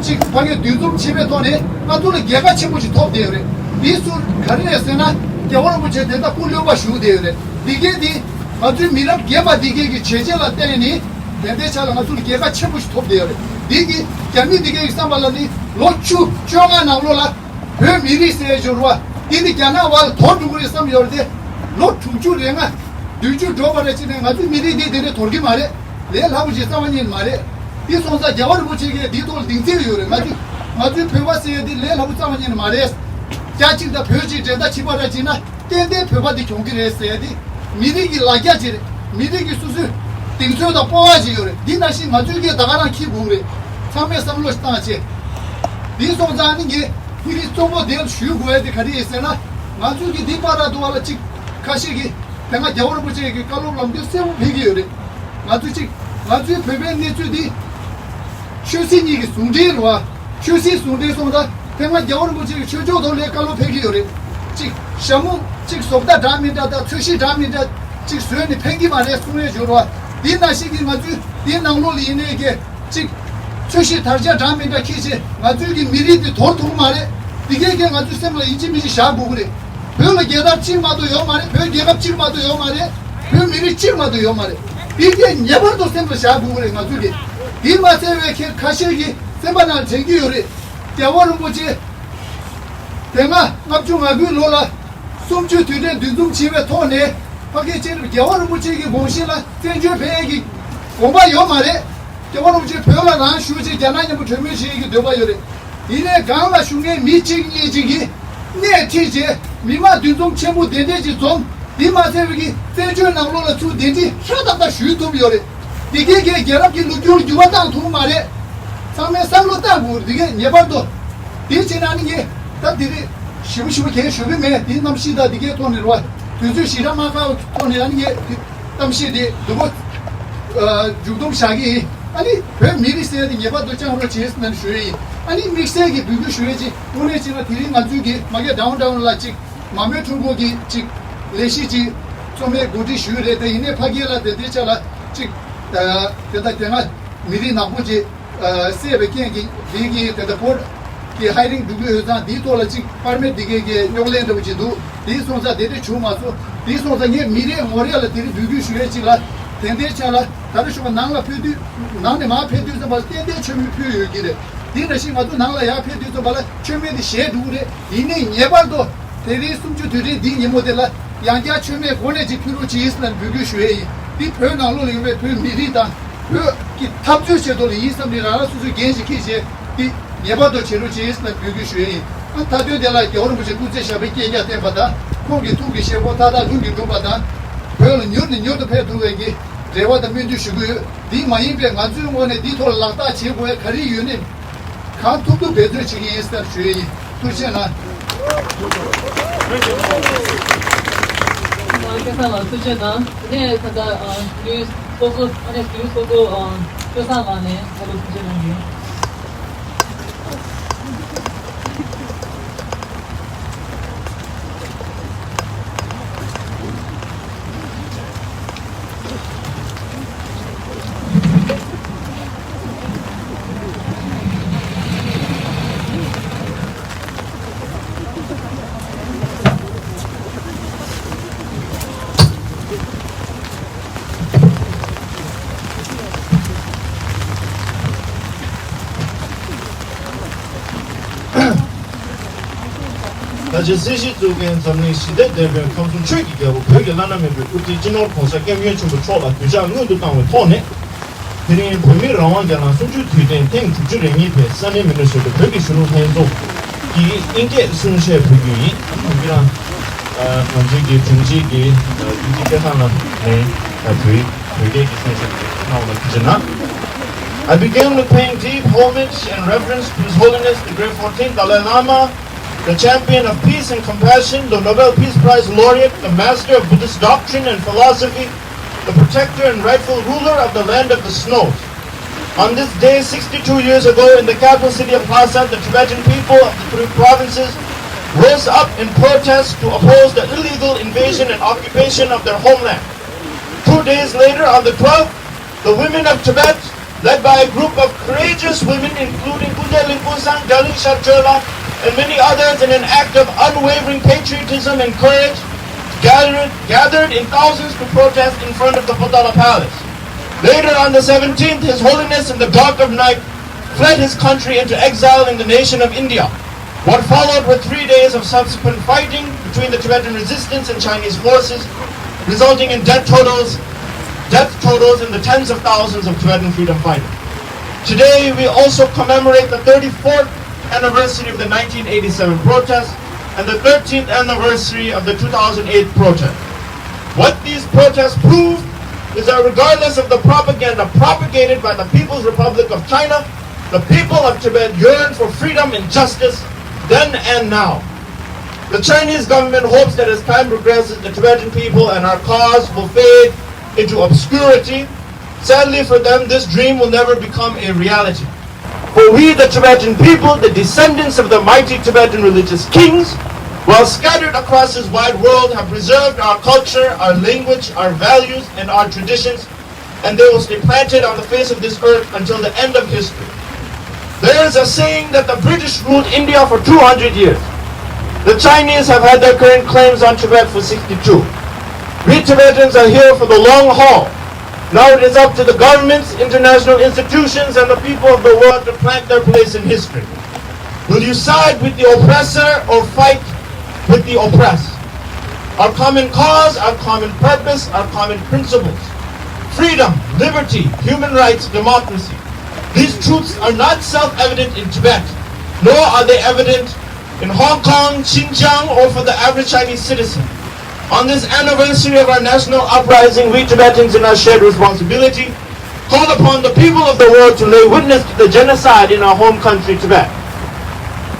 གཅིག་ཕ་གིར་འདུ་འཛོམས་བྱེད་པའི་ཐོག་ནས་ང་ཚོ་ལ་རྒྱལ་ཁ་ཆེན་པོ་ཞིག་ཐོབ་བསྡད་ཡོད་རེད། འདི་ཚོ་ག་རེ་རེད་ཟེར་ན། རྒྱལ་བ་རིན་པོ་ཆེ་དེ་ལྟར་སྐུ་ལྷོད་པ་བཞུགས་བསྡད་ཡོད་རེད། འདི་གའི་འདི་ང་ཚོའི་མི་རབས་རྒན་པ་འདི་གའི་གི་བྱས་རྗེས་ལ་བརྟེན་ནས་དེ་འདྲའི་ཆ་ལ་ང་ཚོ་ལ་རྒྱལ་ཁ་ཆེན་པོ་ཞིག་ཐོབ་བསྡད་ཡོད་རེད། འདི་གི་རྒྱ་མི་འདི་གའི་གི་བསམ་པ་ལ་ནི་ལོ་བཅུ་བཅོ་ལྔ་ནང་ལོགས་ལ་བོད་མི་རིགས་ཟེར་ཡ་ཞོར་བ་འདི་ནི་རྒྱ་ནག་བར་ལ་དོར་འགྲོ་གི་རེད་བསམ་ཡོད་རེད་དེ། ལོ་དྲུག་ཅུ་རེ་ལྔ་བདུན་ཅུ་འགྲོ་བ་རེ་བྱས་ནས་ང་ཚོའི་མི་རིགས་འདི་དེ་འདྲ་དོར་གི་མ་རེད། ལས་སླ་པོ་ཞིག་རྩ་བ་ཉིད་ནས་མ་རེད། དེ་སོང་ཙང་རྒྱལ་བ་རིན་པོ་ཆེ་གིས་འདིའི་ཐོག་ལ་གདེང་ཚོད་ཡོད་རེད། ང་ཚོས་ང་ཚོའི་བོད་པ་ཟེར་ཡ་འདི་ལས་སླ་པོ་རྩ་བ་ཉིད་ནས་མ་རེད། རྒྱ་གཅིག་དང་བོད་གཅིག་འགྲན་ཟླ་བྱེད་པ་འདྲ་བྱས་ན་ཏན་ཏན་བོད་པ་འདི་གྱོང་གི་རེད་ཟེར་ཡ་འདི་མི་རིགས་ཀྱི་ལ་རྒྱ་ཅིག་རེད། མི་རིགས་ཀྱི་སོ་སོའི་གདེང་ཚོད་དང་སྤོབས་པ་ཅིག་ཡོད་རེད། འདི་ནང་བཞིན་ང་ཚོའི་གི་ད་ག་རང་འཁྱེར་དགོས་རེད། ཚང་མས་བསམ་བློ་ཞིག་བཏང་བྱས། འདི་སོང་ཙང་ནི་ངས་ཕུ་རི་གཙོ་བོ་དེ་ཞུ་དགོས་ཡ་དེ་ག་རེ་ཡིན་ཟེར་ན། ང་ཚོའི་གི་འདི་པར་ར་འདུག་བ་ལ་གཅིག་ཁ་ཤས་ཀྱིས་དེ་སྔ་རྒྱལ་བ་རིན་པོ་ཆེ་གི་བཀའ་སློབ་ལམ་སྟོན་གསལ་པོ་ཕེབས་ཀྱི་ཡོད་རེད། ང་ཚོ་གཅིག་ང་ཚོའི་བོད་པའི་གནས་ཚུལ་འདི་ཆོས་སྲིད་གཉིས་ཀྱི་ཟུང་འབྲེལ་རེད་བ། ཆོས་སྲིད་ཟུང་འབྲེལ་སོང་ཙང་དེ་སྔ་རྒྱལ་བ་རིན་པོ་ཆེ་གི་ཆོས་ཕྱོགས་ཐོག་ལ་བཀའ་སློབ་ཕེབས་ཀྱི་ཡོད་རེད། གཅིག་ཞྭ་མོ་གཅིག་བཟོ་ལྟ་འདྲ་མི་འདྲ་དང་ཚོས་གཞི་འདྲ་མི་འདྲ་གཅིག་བཟོས་ནས་ཕན་གྱི་མ་རེད་གསུང་ཡས་ཡོད་རེད་བ། འདི་ནང་བཞིན་གྱི་ང་ཚོའི་འདིའི་ནང་ལོགས་ལ་ཡིན་ནའི་གི་གཅིག་ཚོས་གཞི་དར་ཆ་འདྲ་མི་འདྲ་འཁྱེར་བྱས་ང་ཚོའི་གི་མི་རིགས་འདི་དོར་ཐུབ་ཀྱི་མ་རེད། འདི་གས་གས་ང་ཚོའི་སེམས་ལ་ཡིན་གཅིག་མིན་གཅིག་བཞག་དགོས་ཀྱི་རེད། བོད་ལ་རྒྱལ་དར་གཅིག་མ་གཏོགས་ཡོད་མ་རེད། བོད་རྒྱལ་ཁབ་གཅིག་མ་གཏོགས་ཡོད་མ་རེད། བོད་མི་རིགས་གཅིག་མ་གཏོགས་ཡོད་མ་རེད། འདི་གས་ངེས་པར་དུ་སེམས་ལ་བཞག་དགོས་ཀྱི་རེད། ང་ཚོའི་གི་འདི་མ་ཚད་པའི་ཁྱེད་ཁ་ཤས་ཀྱི་སེམས་པ་ནང་དྲན་གྱི་ཡོད་རེད། རྒྱལ་བ་རིན་པོ་ཆེ་དེ་སྔ་ལྔ་བཅུ་ང་དགུའི་ལོ་ལ་གསུམ་བཅུའི་དུས་དྲན་འདུ་འཛོམས་བྱས་པའི་ཐོག་ནས་ཕ་གིའི་ཆེད་དུ་རྒྱལ་བ་རིན་པོ་ཆེ་གི་དགོངས་གཞི་ལ་བཙན་བྱོལ་ཕེབས་ཡས་ཀྱི་དགོངས་པ་ཡོད་མ་རེད། རྒྱལ་བ་རིན་པོ་ཆེ་བོད་ལ་རང་བཞུགས་བྱས་རྒྱ་ནག་མཉམ་པོ་གྲོས་མོལ་བྱེད་ཡས་ཀྱི་འདོད་པ་ཡོད་རེད། ཡིན་ནའི་སྒང་ལ་བཞུགས་མཁན་མི་གཅིག་གཉིས་གཅིག་གིས་སྣེ་ཁྲིད་བྱས་མི་མང་འདུ་འཛོམས་ཆེན་པོ་དེ་འདྲས་ཀྱི་འཛོམས། འདི་མ་ཚད་པའི་གི་བཙན་བྱོལ་ནང་ལོགས་ལ་ཚུར་གདན་འདྲེན་ཧྲ་ཏག་ཏག་ཞུས་ཐུབ་ཡོད་རེད། འདི་གའི་གའི་རྒྱལ་རབས་ཀྱི་ལོ་རྒྱུས་ལ་འགྱུར་བ་བཏང་ཐུབ་མ་རེད། ཚང་མས་བསམ་བློ་བཏང་དགོས། འདི་གའི་ངེས་པར་དུ། དེ་བྱས་ན་ནི་ངས་ད་འདི་རེད་ཞིབ་པོ་ཞིབ་པོ་གས་ཞུ་གི་མེད། འདིའི་གནམ་གཤིས་དང་འདི་གའི་ཐོག་ནས་རེད་བ། དུས་ཚོད་ཞེ་དྲག་མ་ཁག་ཐོག་ནས་ཨ་ནི་ངས་འདི་གཏམ་བཤད་འདི་འདུག་གོ། མཇུག་སྡོམ་བྱ་གི་ཡིན། ཨ་ནི་བོད་མི་རིགས་ཟེར་ཡ་འདི་ངེས་པར་དུ་བཅང་རོགས་བྱེད་ཟེར་ནས་ཞུ་ཡི་ཡིན། ཨ་ནི་དམིགས་བསལ་གྱི་འབོད་སྐུལ་ཞུ་ཡས་ཅིག་དངོས་གནས་བྱས་ན་དེ་རིང་ང་ཚོའི་གི་མ་གི་ཌའུན་ཊའུན་ལ་ཅིག་མ་མོའི་ཁྲོམ་སྐོར་གྱི་ཅིག་ལས་གཞི་ཅིག་རྩོམ་ཡས་གོ་སྒྲིག་ཞུས་རེད་དེ། ཡིན་ནའི་ཕ་གི་ལ་དེ་འདྲའི་ཆ་ལ་ཅིག་དེ་ལྟ་དེ་སྔ་མི་རིགས་ནག་པོ་ཅིག་བསད་པའི་རྐྱེན་གྱིས་འདི་གི་དེ་ལྟ་བོད་ཀྱི་ཧའི་རིང་འདུག་གི་ཡོད་ཙང་འདིའི་ཐོག་ལ་ཅིག་པར་མེད་འདི་གའི་གི་རྙོག་གླེང་འདྲ་བོ་ཅིག་འདུག་དེའི་སོང་ཙང་དེ་འདྲ་བྱུང་མ་སོང་། དེའི་སོང་ཙང་ངས་མི་རེ་ངོ་རེ་ལ་དེ་རིང་འབོད་སྐུལ་ཞུ་ཡས་ཅིག་ལ་དེ་འདྲའི་ཆ་ལ་ད་རེ་ཞུ་བ་ནང་ལ་ཕེབས་དུས་ནང་ནས་མར་ཕེབས་དུས་ཙམ་པ་ཏན་ཏན་མཆོད་མེ་ཕུལ་ཡོད་ཀྱི་རེད། དེ་ནང་བཞིན་ང་ཚོ་ནང་ལ་ཡར་ཕེབས་དུས་ཙམ་པ་ལ་མཆོད་མེ་དེ་ཞལ་འགྲོ་གི་རེད། ཡིན་ནའི་ངེས་པར་དུ་དེ་རིང་གསུམ་བཅུ་དུས་དྲན་འདིའི་ཉིན་མོ་དེ་ལ་ཡང་བསྐྱར་མཆོད་མེ་སྒོ་ནས་ཅིག་ཕུལ་རོགས་གྱིས་ཟེར་ནས་འབོད་སྐུལ་ཞུ་ཡས་ཡིན། འདི་བོད་ནང་ལོགས་ལ་ཡོད་པའི་བོད་མི་རིགས་དང་བོད་ཀྱི་འཐབ་རྩོད་ཆེད་དུ་ལ་ཡིན་བསམ་ནས་རང་རང་སོ་སོའི་འགན་ཞིག་འཁྱེར་བྱས་འདི་ངེས་པར་དུ་བྱེད་རོགས་གྱིས་ཟེར་ནས་འབོད་སྐུལ་ཞུ་ཡས་ཡིན། ཨ་མཐའ་དོན་དེ་ལ་རྒྱལ་བ་རིན་པོ་ཆེ་སྐུ་ཚེ་ཞབས་པད་བསྐལ་བརྒྱར་བརྟན་པ་དང་ཁོང་གི་ཐུགས་ཀྱི་བཞེད་དགོངས་མཐའ་དག་ལྷུན་གྱིས་འགྲུབ་པ་དང་བོད་ལ་མྱུར་ནས་མྱུར་དུ་ཕེབས་ཐུབ་པའི་གི་རེ་བ་དང་སྨོན་འདུན་ཞུ་གི་ཡོད། འདི་མ་ཡིན་པའི་ང་ཚོའི་ངོས་ནས་འདིའི་ཐོག་ལ་ལག་བསྟར་བྱེད་དགོས་ཡ་ག་རེ་ཡོད་ནའི་གང་ཐུབ་ཐུབ་འབད་བརྩོན་བྱེད་ཀྱི་ཡིན་ཟེར་ཞུ་ཡི་ཡིན། ཐུགས་རྗེ་གནང་། སྐལ་བཟང་ལགས་ཐུགས་རྗེ་གནང་། དེ་ནས་ད་ལྟ་ཨ་ལུས་སྤོ་སྐུ་ཨ་ནེ་ལུས་སྤོ་སྐུ་ཨ་སྐལ་བཟང་ལགས་ནས་ད་ལྟ་ཐུགས་རྗེ་གནང་གི་ཡིན། ད་ཆ་སྲིད་སྤྱི་གཙུག་རྒྱན་འཛམ་གླིང་ཞི་བདེ་ལྡན་པའི་ཁམས་གསུམ་ཆོས་ཀྱི་རྒྱལ་པོ་བོད་ཀྱི་བླ་ན་མེད་པའི་དབུ་ཁྲིད་སྤྱི་ནོར་༸གོང་ས་༸སྐྱབས་མགོན་ཆེན་པོ་མཆོག་ལ་གུས་ཕྱག་སྔོན་དུ་བཏང་བའི་ཐོག་ནས། དེ་རིང་བོད་མིའི་རང་དབང་སྒེར་ལངས་གསུམ་བཅུའི་དུས་དྲན་ཐེངས་དྲུག་ཅུ་རེ་གཉིས་པའི་ས་གནས་མི་ནི་སོ་ཊ་བོད་ཀྱི་གཞོན་ནུ་ལྷན་ཚོགས་ཀྱིས་དབྱིན་སྐད་གསུང་བཤད་ཕུལ་རྒྱུ་ཡིན། ཁོང་གིས་རང་ང་ཚོའི་གི་དྲུང་ཆེ་གི་དྲུང་ཆེ་སྐལ་བཟང་ལགས་ནས་བོད་བོད་སྐད་ཀྱི་གསུང་བཤད་གནང་བ་ལ་ཐུགས་རྗེ་གནང་། I begin with paying deep homage and reverence to His Holiness the Great Fourteenth Dalai Lama, the champion of peace and compassion, the Nobel Peace Prize laureate, the master of Buddhist doctrine and philosophy, the protector and rightful ruler of the land of the snows. On this day, sixty-two years ago, in the capital city of Lhasa, the Tibetan people of the three provinces rose up in protest to oppose the illegal invasion and occupation of their homeland. Two days later, on the twelfth, the women of Tibet, led by a group of courageous women including Kunde Lingkunsang, Daling Sharchola, and many others, in an act of unwavering patriotism and courage, gathered, gathered in thousands to protest in front of the Potala Palace. Later, on the seventeenth, His Holiness, in the dark of night, fled his country into exile in the nation of India. What followed were three days of subsequent fighting between the Tibetan resistance and Chinese forces, resulting in death totals, death totals in the tens of thousands of Tibetan freedom fighters. Today, we also commemorate the thirty-fourth anniversary of the nineteen eighty-seven protest and the thirteenth anniversary of the two thousand eight protest. What these protests prove is that, regardless of the propaganda propagated by the People's Republic of China, the people of Tibet yearn for freedom and justice then and now. The Chinese government hopes that, as time progresses, the Tibetan people and our cause will fade into obscurity. Sadly for them, this dream will never become a reality. For we, the Tibetan people, the descendants of the mighty Tibetan religious kings, while scattered across this wide world, have preserved our culture, our language, our values, and our traditions, and they will stay planted on the face of this earth until the end of history. There is a saying that the British ruled India for two hundred years. The Chinese have had their current claims on Tibet for sixty-two. We Tibetans are here for the long haul. Now it is up to the governments, international institutions, and the people of the world to plant their place in history. Will you side with the oppressor or fight with the oppressed? Our common cause, our common purpose, our common principles: freedom, liberty, human rights, democracy. These truths are not self evident in Tibet, nor are they evident in Hong Kong, Xinjiang, or for the average Chinese citizen. On this anniversary of our national uprising, we Tibetans, in our shared responsibility, call upon the people of the world to lay witness to the genocide in our home country, Tibet.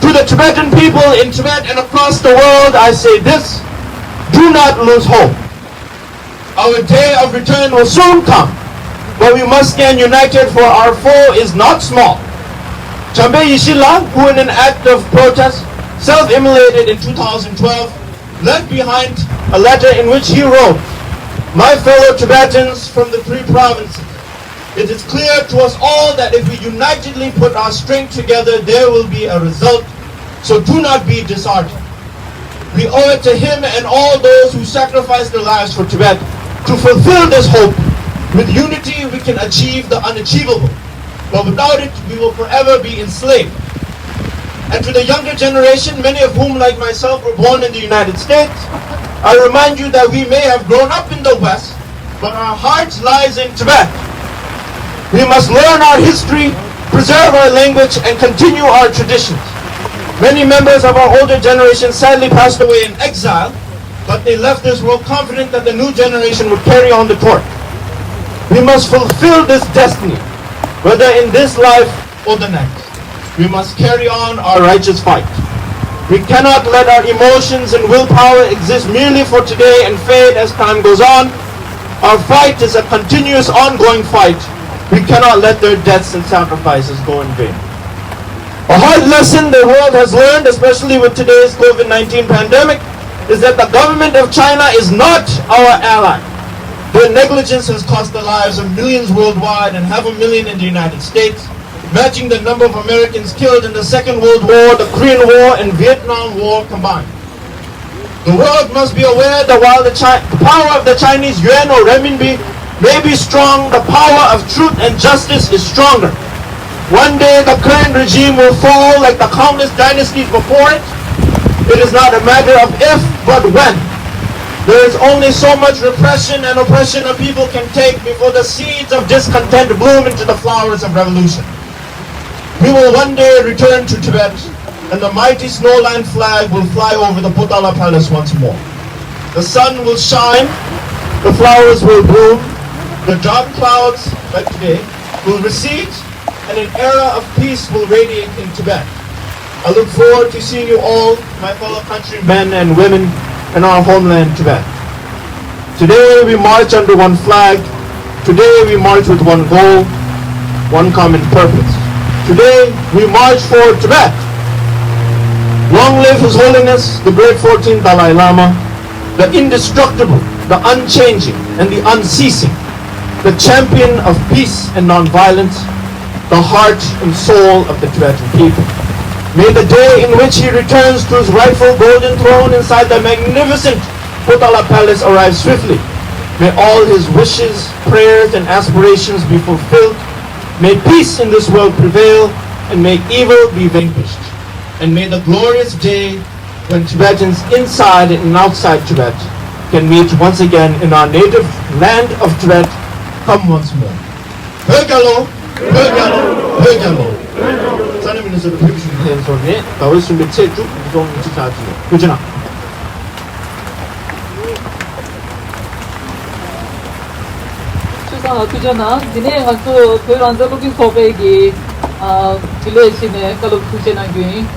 To the Tibetan people in Tibet and across the world, I say this: do not lose hope. Our day of return will soon come, but we must stand united, for our foe is not small. Chambe Yishila, who in an act of protest self-immolated in two thousand twelve, left behind a letter in which he wrote, "My fellow Tibetans from the three provinces, it is clear to us all that if we unitedly put our strength together, there will be a result. So do not be disheartened." We owe it to him and all those who sacrificed their lives for Tibet to fulfill this hope. With unity, we can achieve the unachievable, but without it, we will forever be enslaved. And to the younger generation, many of whom, like myself, were born in the United States, I remind you that we may have grown up in the West, but our heart lies in Tibet. We must learn our history, preserve our language, and continue our traditions. Many members of our older generation sadly passed away in exile, but they left this world confident that the new generation would carry on the torch. We must fulfill this destiny, whether in this life or the next. We must carry on our righteous fight. We cannot let our emotions and willpower exist merely for today and fade as time goes on. Our fight is a continuous, ongoing fight. We cannot let their deaths and sacrifices go in vain. A hard lesson the world has learned, especially with today's COVID nineteen pandemic, is that the government of China is not our ally. Their negligence has cost the lives of millions worldwide and half a million in the United States, matching the number of Americans killed in the Second World War, the Korean War, and Vietnam War combined. The world must be aware that while the, Chi- the power of the Chinese yuan or renminbi may be strong, the power of truth and justice is stronger. One day the current regime will fall like the countless dynasties before it. It is not a matter of if, but when. There is only so much repression and oppression a people can take before the seeds of discontent bloom into the flowers of revolution. We will one day return to Tibet, and the mighty snowland flag will fly over the Potala Palace once more. The sun will shine, the flowers will bloom, the dark clouds, like today, will recede, and an era of peace will radiate in Tibet. I look forward to seeing you all, my fellow countrymen and women, in our homeland, Tibet. Today we march under one flag. Today we march with one goal, one common purpose. Today we march for Tibet. Long live His Holiness, the great fourteenth Dalai Lama, the indestructible, the unchanging, and the unceasing, the champion of peace and nonviolence, the heart and soul of the Tibetan people. May the day in which he returns to his rightful golden throne inside the magnificent Potala Palace arrive swiftly. May all his wishes, prayers, and aspirations be fulfilled. May peace in this world prevail, and may evil be vanquished. And may the glorious day when Tibetans inside and outside Tibet can meet once again in our native land of Tibet come once more. བོད་རྒྱལ་ལོ། བོད་རྒྱལ་ལོ། བོད་རྒྱལ་ལོ། ས་གནས་མི་སྣ་ཚོ་དང་བོད་ཀྱི་གཞོན་སྐྱེས་ཚོ་ནས་ཟླ་བའི་གསུམ་པའི་ཚེས་དྲུག་ཉིས་སྟོང་ཉི་ཤུ་རྩ་གཅིག་ཐུགས་རྗེ་གནང་། ཆོས་བཟང་ལགས་ཐུགས་རྗེ་གནང་། འདི་ནས་ང་ཚོ་བོད་རང་བཙན་སློབ་ཕྲུག་ཚོགས་པའི་གི་ཨ་དྲི་ལན་བྱས་ནས་བཀའ་སློབ་ཐུགས་རྗེ་གནང་རྒྱུ་ཡིན།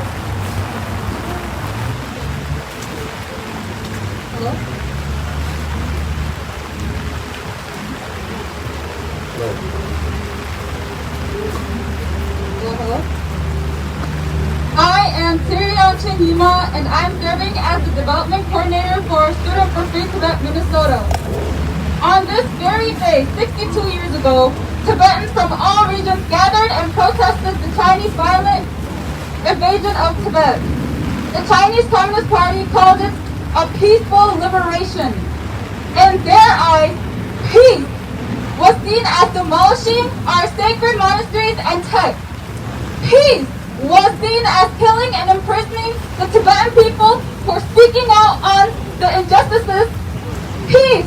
Hello? Hello, hello? I am Sirion Chinima, and I'm serving as the development coordinator for Student for Free Tibet, Minnesota. On this very day, sixty-two years ago, Tibetans from all regions gathered and protested the Chinese violent invasion of Tibet. The Chinese Communist Party called it a peaceful liberation. In their eyes, peace was seen as demolishing our sacred monasteries and texts. Peace was seen as killing and imprisoning the Tibetan people for speaking out on the injustices. Peace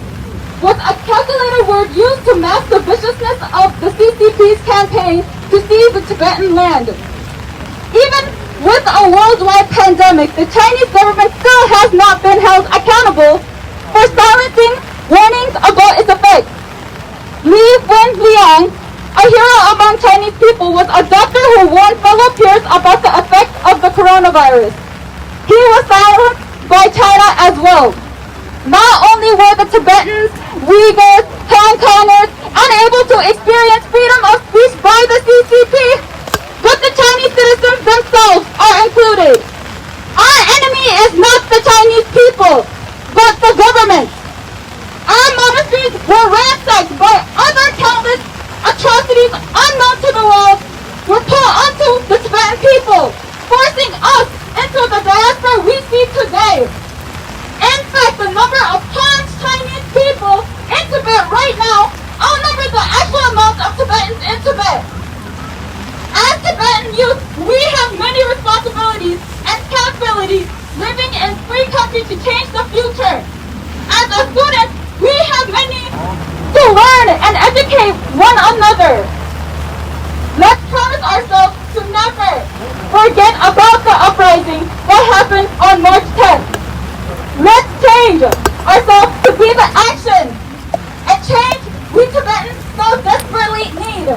was a calculated word used to mask the viciousness of the C C P's campaign to seize the Tibetan land. Even with a worldwide pandemic, the Chinese government still has not been held accountable for silencing warnings about its effects. Li Wenliang, a hero among Chinese people, was a doctor who warned fellow peers about the effects of the coronavirus. He was silenced by China as well. Not only were the Tibetans, Uyghurs, Han Kangs unable to experience freedom of speech by the C C P, but the Chinese citizens themselves are included. Our enemy is not the Chinese people, but the government. Our monasteries were ransacked by other countless atrocities unknown to the world were put onto the Tibetan people, forcing us into the diaspora we see today. In fact, the number of Han Chinese people in Tibet right now outnumber the actual amount of Tibetans in Tibet. As Tibetan youth, we have many responsibilities and accountabilities living in free country to change the future. As a student, we have many to learn and educate one another. Let's promise ourselves to never forget about the uprising that happened on March tenth. Let's change ourselves to be the action and change we Tibetans so desperately need.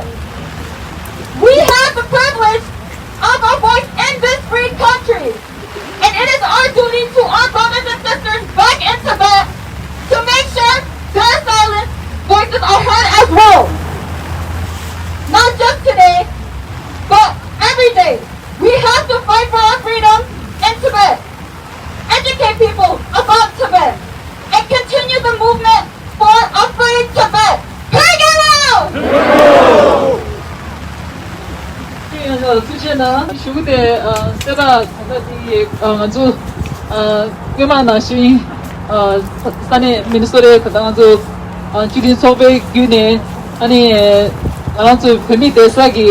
We have the privilege of a voice in this free country, and it is our duty to our brothers and sisters back in Tibet to make sure their silent voices are heard as well. Not just today, but every day. We have to fight for our freedom in Tibet, educate people about Tibet, and continue the movement for a free Tibet. Break it out! ཐུགས་རྗེ་གནང་། ཞུ་གི་དེ་གསལ་བསྒྲགས་ད་ལྟ་དེ་ང་ཚོ་སྔོན་མ་ནང་བཞིན་ས་གནས་མི་ནི་སོ་ཊའི་ད་ལྟ་ང་ཚོ་བཅུད་ལེན་ཚོགས་པའི་བརྒྱུད་ནས་ཨ་ནི་ང་རང་ཚོ་བོད་མི་བསྡད་ས་གི་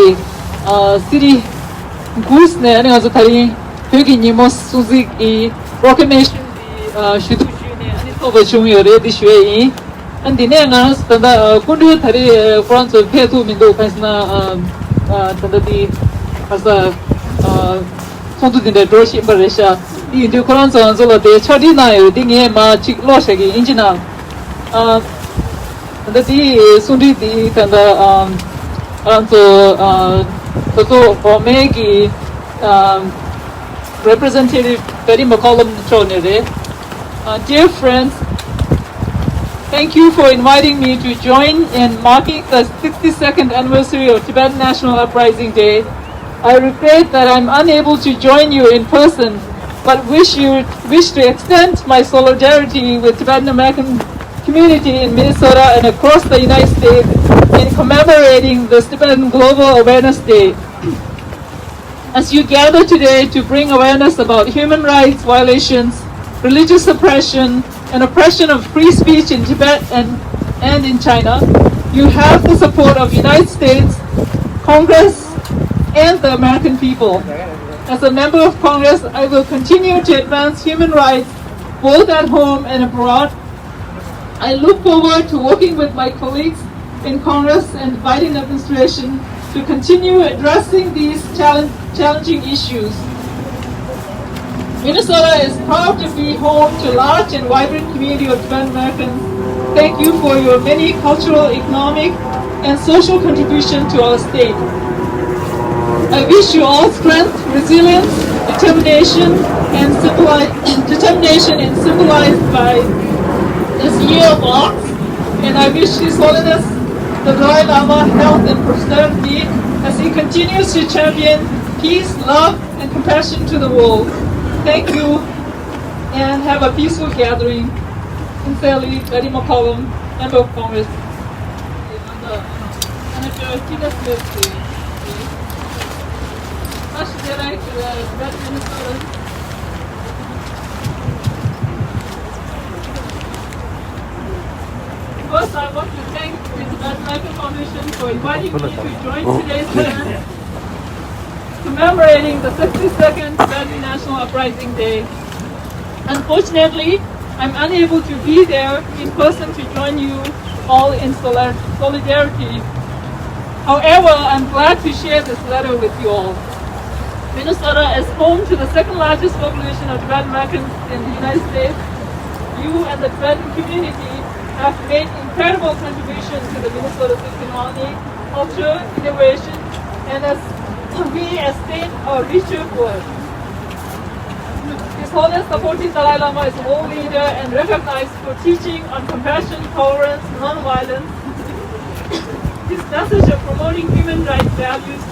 སི་ཊི་གུས་ནས་ཨ་ནི་ང་ཚོ་དེ་རིང་བོད་ཀྱི་ཉིན་མོ་སྲུང་བརྩི་གི་པོ་རོ་ཀི་ལེ་མེ་ཤན་དེ་ཞུ་གཏུག་ཞུས་ནས་ཨ་ནི་ཚོགས་པ་བྱུང་ཡོད་རེད། འདི་ཞུ་ཡས་ཡིན། ཨ་འདི་ནས་ང་རང་ཚོ་ད་ལྟ་སྐུ་མགྲོན་ད་རེས་ཁོ་རང་ཚོ་ཕེབས་ཐུབ་མི་འདུག་གང་ཡིན་ཟེར་ན་ད་ལྟ་འདི་ག་ས་ཚོགས་འདུ་འདི་འདྲ་འགྲོ་བཞིན་པ་རེད་ཤག་འདི་ཡིན་དུས་ཁོ་རང་ཚོ་ང་ཚོ་ལ་དེ་ཕྱག་བྲིས་གནང་ཡོད། འདི་ངས་མར་ཅིག་ཀློག་བཞག་གི་ཡིན། ཅི་ན། ད་ལྟ་དེའི་གསུང་འཕྲིན་དེ་ད་ལྟ་ང་རང་ཚོ་གྲོས་ཚོགས་འོག་མའི་གི་Representative Betty McCollum མཆོག་ནས་རེད། Uh, dear friends, thank you for inviting me to join in marking the sixty-second anniversary of Tibetan National Uprising Day. I regret that I'm unable to join you in person, but wish you wish to extend my solidarity with Tibetan American community in Minnesota and across the United States in commemorating this Tibetan Global Awareness Day. As you gather today to bring awareness about human rights violations, religious suppression, and oppression of free speech in Tibet and, and in China, you have the support of United States Congress and the American people. As a member of Congress, I will continue to advance human rights both at home and abroad. I look forward to working with my colleagues in Congress and the Biden administration to continue addressing these challenge, challenging issues. Minnesota is proud to be home to a large and vibrant community of Tibetan Americans. Thank you for your many cultural, economic, and social contribution to our state. I wish you all strength, resilience, determination, and symbolize, determination and symbolized by this year of ox. And I wish His Holiness the Dalai Lama health and prosperity as he continues to champion peace, love, and compassion to the world. Thank you, and have a peaceful gathering. Sincerely, Betty McCollum, Member of Congress. Senator Tina Smith, please. First, I'd like to, uh, Minnesota. First, I want to thank the American Foundation for inviting me to join today's event commemorating the sixty-second Tibetan National Uprising Day. Unfortunately, I'm unable to be there in person to join you all in soli- solidarity. However, I'm glad to share this letter with you all. Minnesota is home to the second largest population of Tibetan Americans in the United States. You and the Tibetan community have made incredible contributions to the Minnesota economy, culture, innovation, and as we as state are richer for it. His Holiness the fourteenth Dalai Lama is a world leader and recognized for teaching on compassion, tolerance, non-violence. His message of promoting human rights values,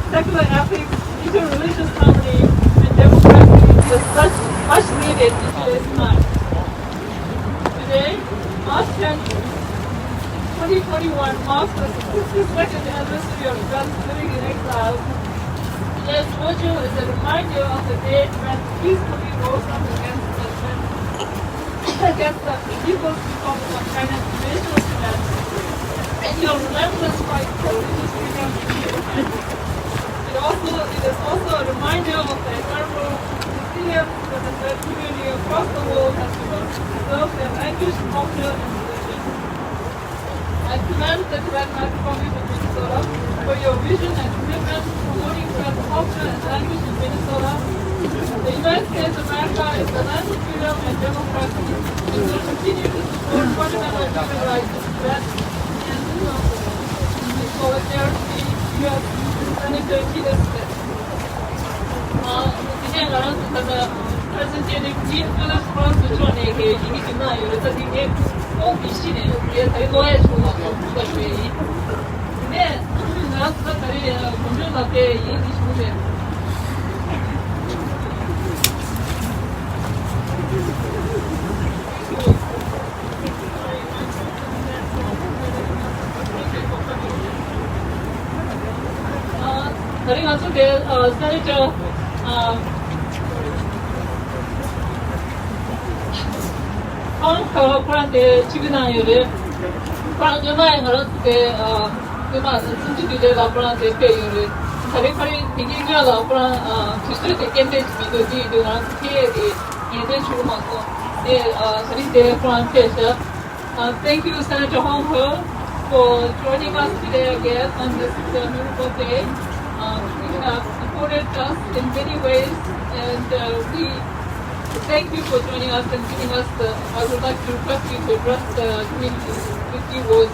secular ethics, interreligious harmony, and democracy is such much needed in today's time. Today, March tenth, twenty twenty-one marks the sixty-second anniversary of Tibetan living in exile. Today's virgil is a reminder of the day when peacefully rose up against the, against the evil people of China, invasion of Tibet, and your relentless fight for religious freedom. It also, it is also a reminder of the incredible resilience that the Tibetan community across the world has shown to preserve their language, culture, and religion. I commend the Tibetan American Foundation of Minnesota for your vision and commitment to promoting Tibetan culture and language in Minnesota. The United States of America is the land of freedom and democracy and will continue to support fundamental human rights in Tibet and in solidarity with Senator Tina Smith. ཨ། དེ་ནས་ང་རང་ཚོ་ད་ལྟ་President Philip Francis མཆོག་ནས་ཀྱི་ཡི་གེ་ཞིག་གནང་ཡོད་རེད། ད་དེ་ངས་ཁོང་གི་གཞི་ནས་ངས་ད་རེས་ལོ་ཡ་ཆུང་བ་ཐོག་ཐུག་པ་ཞུ་ཡ་ཡིན། དེ་ནས་ང་རང་ཚོ་ད་རེས་གོམ་བགྲོད་ལག་དེབ་ཡིན་གྱི་བྱུང་རེད། ད་རེས་ང་ཚོ་དེ་Senator Hong Hou ཁོ་རང་དེ་ཆིབས་བསྒྱུར་གནང་ཡོད་རེད། ཁོ་རང་སྔོན་མ་ཡང་ང་རང་ཚོ་དེ་སྔོན་མ་གསུམ་བཅུ་དུས་དྲན་ལ་ཁོ་རང་དེ་ཕེབས་ཡོད་རེད། ད་རེས་ཁ་རེ་དེ་གའི་སྔོན་ལ་ཁོ་རང་དུས་ཚོད་དེ་གཏན་འཁེལ་གྱི་མི་འདུག་དེ་ཡིན་དུས་ང་རང་ཚོ་ཕེབས་ཡས་དེ་ངེས་གཏན་བྱུང་མ་སོང་། དེ་ད་རེས་དེ་ཁོ་རང་ཕེབས་ཤག Uh, thank you, Senator Hong Hou, for joining us today again on this uh, beautiful day. Um, you have supported us in many ways, and uh, we thank you for joining us and giving us the. I would like to request you to address the community with few words.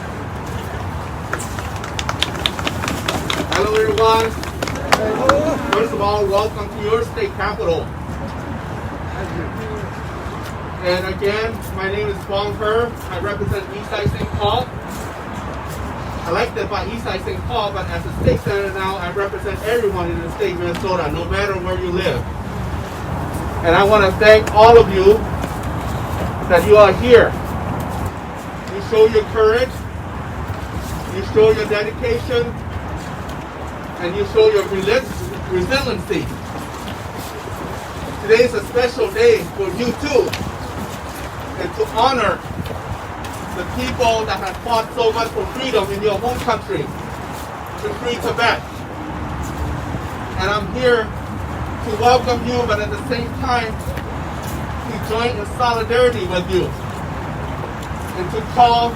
Hello, everyone. First of all, welcome to your state capital. And again, my name is Huang He. I represent Eastside Saint Paul. Elected by Eastside Saint Paul, but as a state senator now, I represent everyone in the state of Minnesota, no matter where you live. And I want to thank all of you that you are here. You show your courage, you show your dedication, and you show your relentless resiliency. Today is a special day for you too, and to honor the people that have fought so much for freedom in your home country, to free Tibet. And I'm here to welcome you, but at the same time, to join in solidarity with you and to call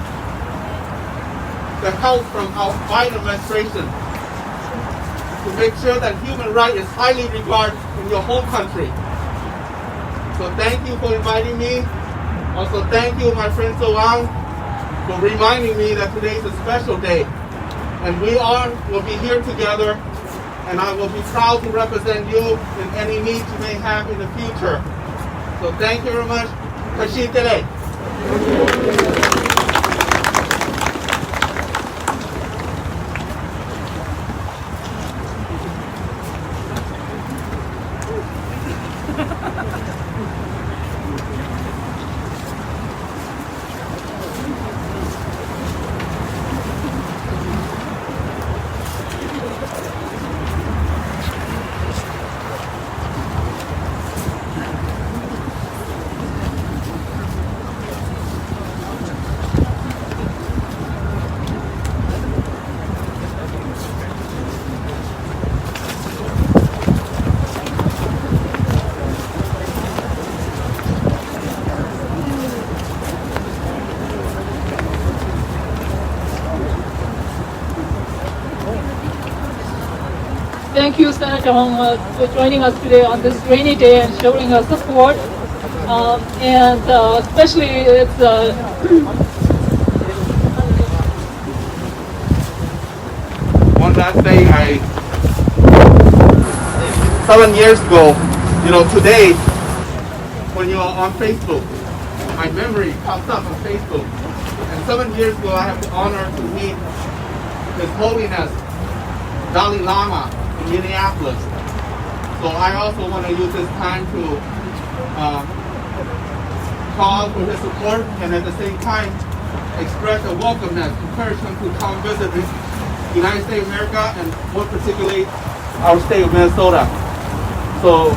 the help from our Biden administration to make sure that human rights is highly regarded in your home country. So thank you for inviting me. Also, thank you, my friend Sowang, for reminding me that today is a special day. And we all will be here together, and I will be proud to represent you in any needs you may have in the future. So thank you very much. Tashi Delek. Thank you, Senator Hong, uh, for joining us today on this rainy day and showing us support. Um, and uh, especially, it's uh, One last thing, I, seven years ago, you know, today, when you are on Facebook, my memory pops up on Facebook. And seven years ago, I had the honor to meet His Holiness Dalai Lama in Minneapolis. So I also want to use this time to uh, call for his support and at the same time express a welcomeness, encourage him to come visit the United States of America and more particularly our state of Minnesota. So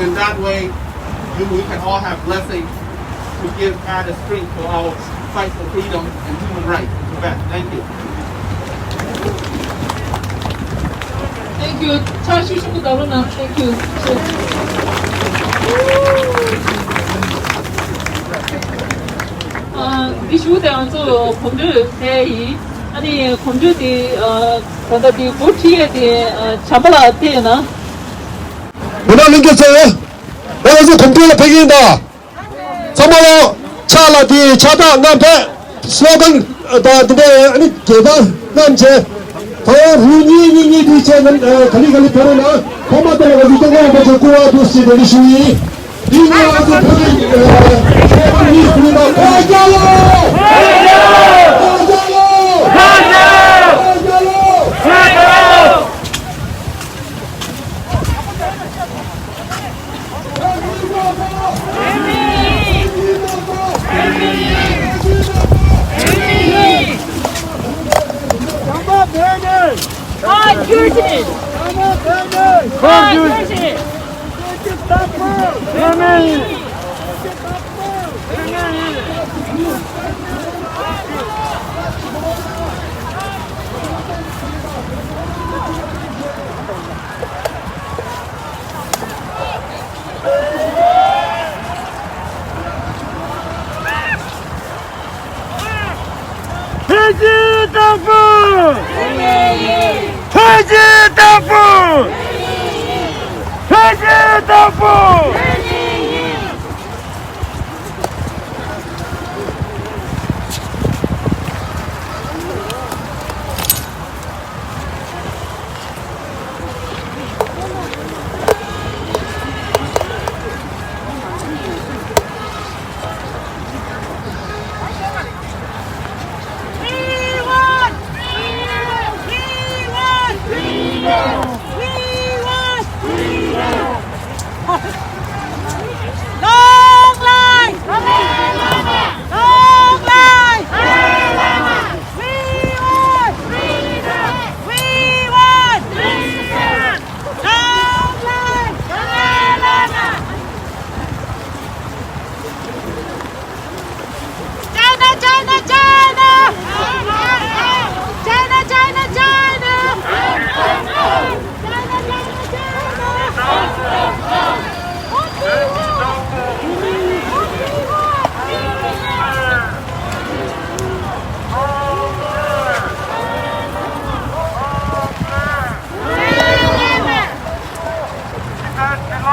in that way, you, we can all have blessing to give added strength to our fight for freedom and human rights in Tibet. Thank you. Thank you. ཕྱག་ཤུགས་ཆེན་པོ་བརྡབ་རོགས་གནང་། Thank you. ཨ། འདི་ཞུ་དེ་ང་ཚོ་གོམ་བགྲོད་དེ་ཡིན། ཨ་ནི་གོམ་བགྲོད་དེ་ཨ། ད་ལྟ་དེ་འགོ་ཁྲིད་ཡས་དེ་ཨ། བྱམས་པ་ལགས་ཕེབས་ན། མི་མང་ལྷན་རྒྱས་ཚོ། ད་ང་ཚོ་གོམ་བགྲོད་ལ་ཕེབས་ཀྱི་ཡིན་ད། ཚང་མ་ལོ། ཕྱག་ལ་དེ་ཕྱག་རྟགས་བསྣམས་ཕེབས། སློ་གན་དང་དེ་འདྲའི་ཨ་ནི་དགེ་རྒན་བསྣམས་བྱས། ད་རུང་གཉིས་གཉིས་གཉིས་དུས་བྱས་ན་ག་ལེ་ག་ལེ་ཕེབས་རོགས་གནང་། ཐོག་མ་དེ་ལ་ང་ཚོ་སྐྱབས་མགོན་རིན་པོ་ཆེ་སྐུ་དབང་འདུག་ཟེར་དེ་འདྲ་ཞུ་ཡིན། དེ་ནས་ང་ཚོ་ཕ་གི་ཨ་ཚོགས་པ་གཉིས་ཀྱི་མི་དང་བོད་རྒྱལ་ལོ། བོད་རྒྱལ་ལོ། བོད་རྒྱལ་ལོ། བོད་རྒྱལ་ལོ། བོད་ཀྱི་བདག་པོ། བོད་ཀྱི་བདག་པོ། བོད་ཀྱི་བདག་པོ།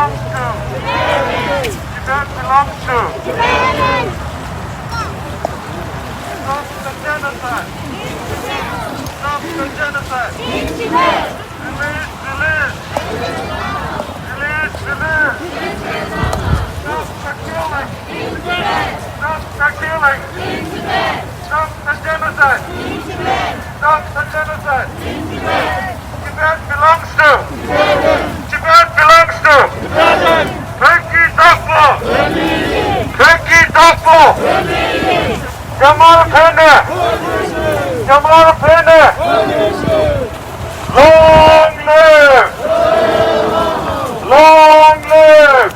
Tibet belongs to. Stop the genocide. Stop the genocide. Release, release. Release, release. Stop the killing. Stop the killing. Stop the genocide. Stop the genocide. Tibet belongs to. Tibet belongs to. བོད་ཀྱི་བདག་པོ། བོད་ཀྱི་བདག་པོ། རྒྱ་དམར་ཕེབས་ནས། རྒྱ་དམར་ཕེབས་ནས། Long live! Long live!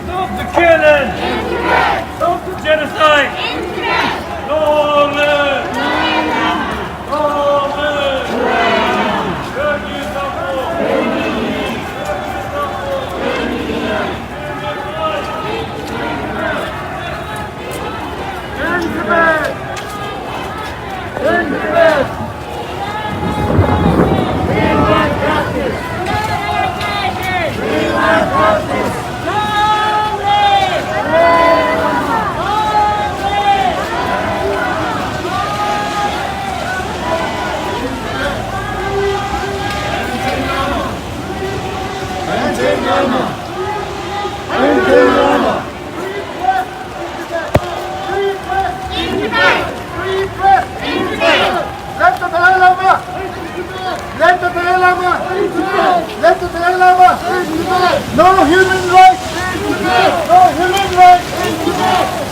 Stop the killing! Stop the genocide! Long live! Long live! Let the Dalai Lama! Let the Dalai Lama! Let the Dalai Lama! No human rights! No human rights!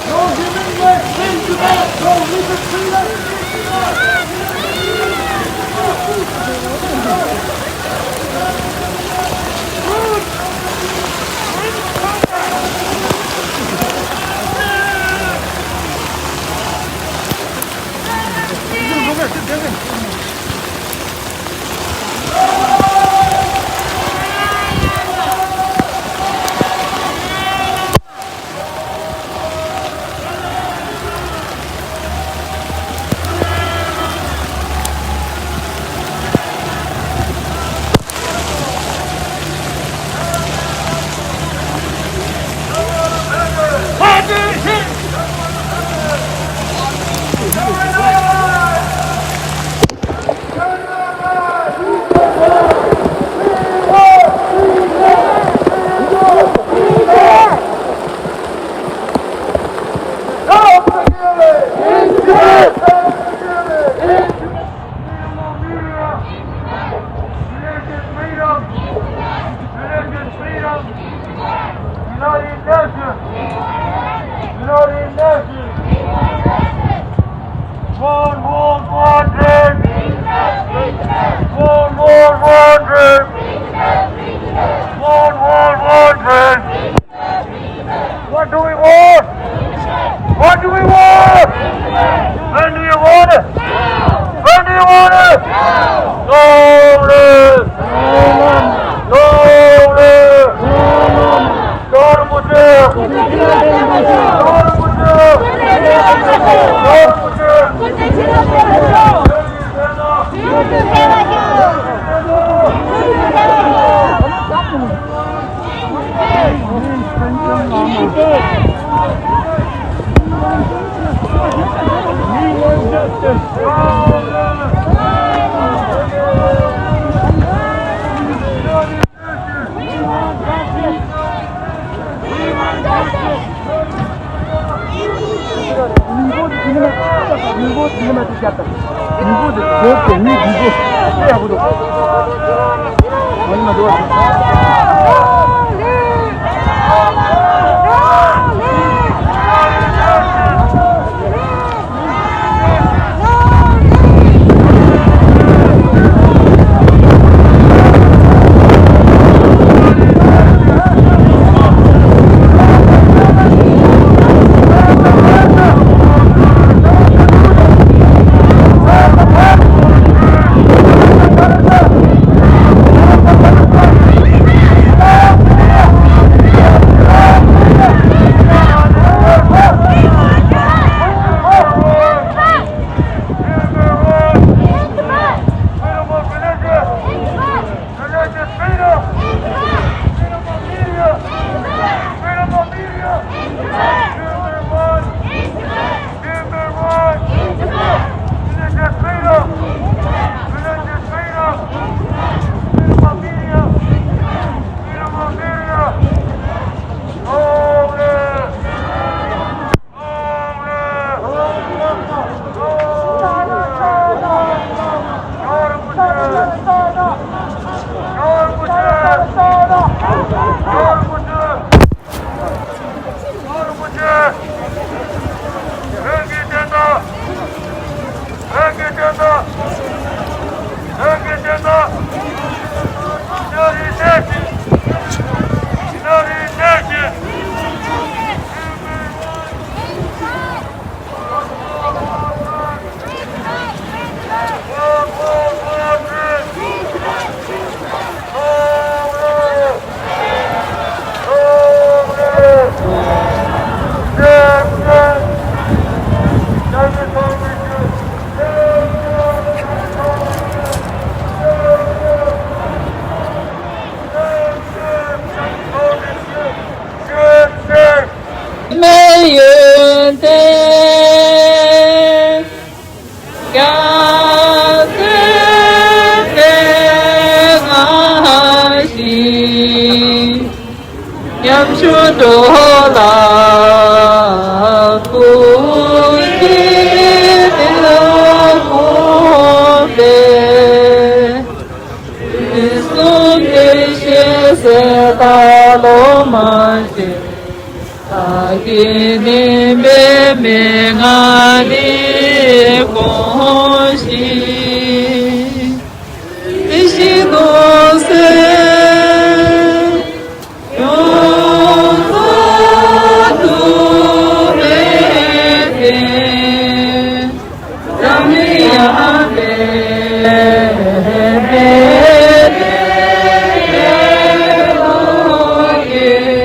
No human rights! No human freedom! United Nations! United Nations! One world, one dream! One world, one dream! One world, one dream! What do we want? What do we want? When do you want it? When do you want it? Long live! Long live! Dorbuja! Dorbuja! ཉམ་ཆུང་འགྲོ་ལ་སྐུ་མཁྱེན་དེ་ལ་དགོངས་པས། དུས་གསུམ་བདེ་གཤེགས་སྲས་དང་སློབ་མ་མཁྱེན། བདག་གིས་ནི་འབད་མེད་ངང་ནས་དགོངས་ཤིག། དེ་བཞིན་ནོར་སྲིད་ཡོངས་རྫོགས་ཐུབ་པའི་བརྟན། འཛམ་གླིང་ཡངས་པའི་བདེ་བའི་ལོ་རྒྱུས།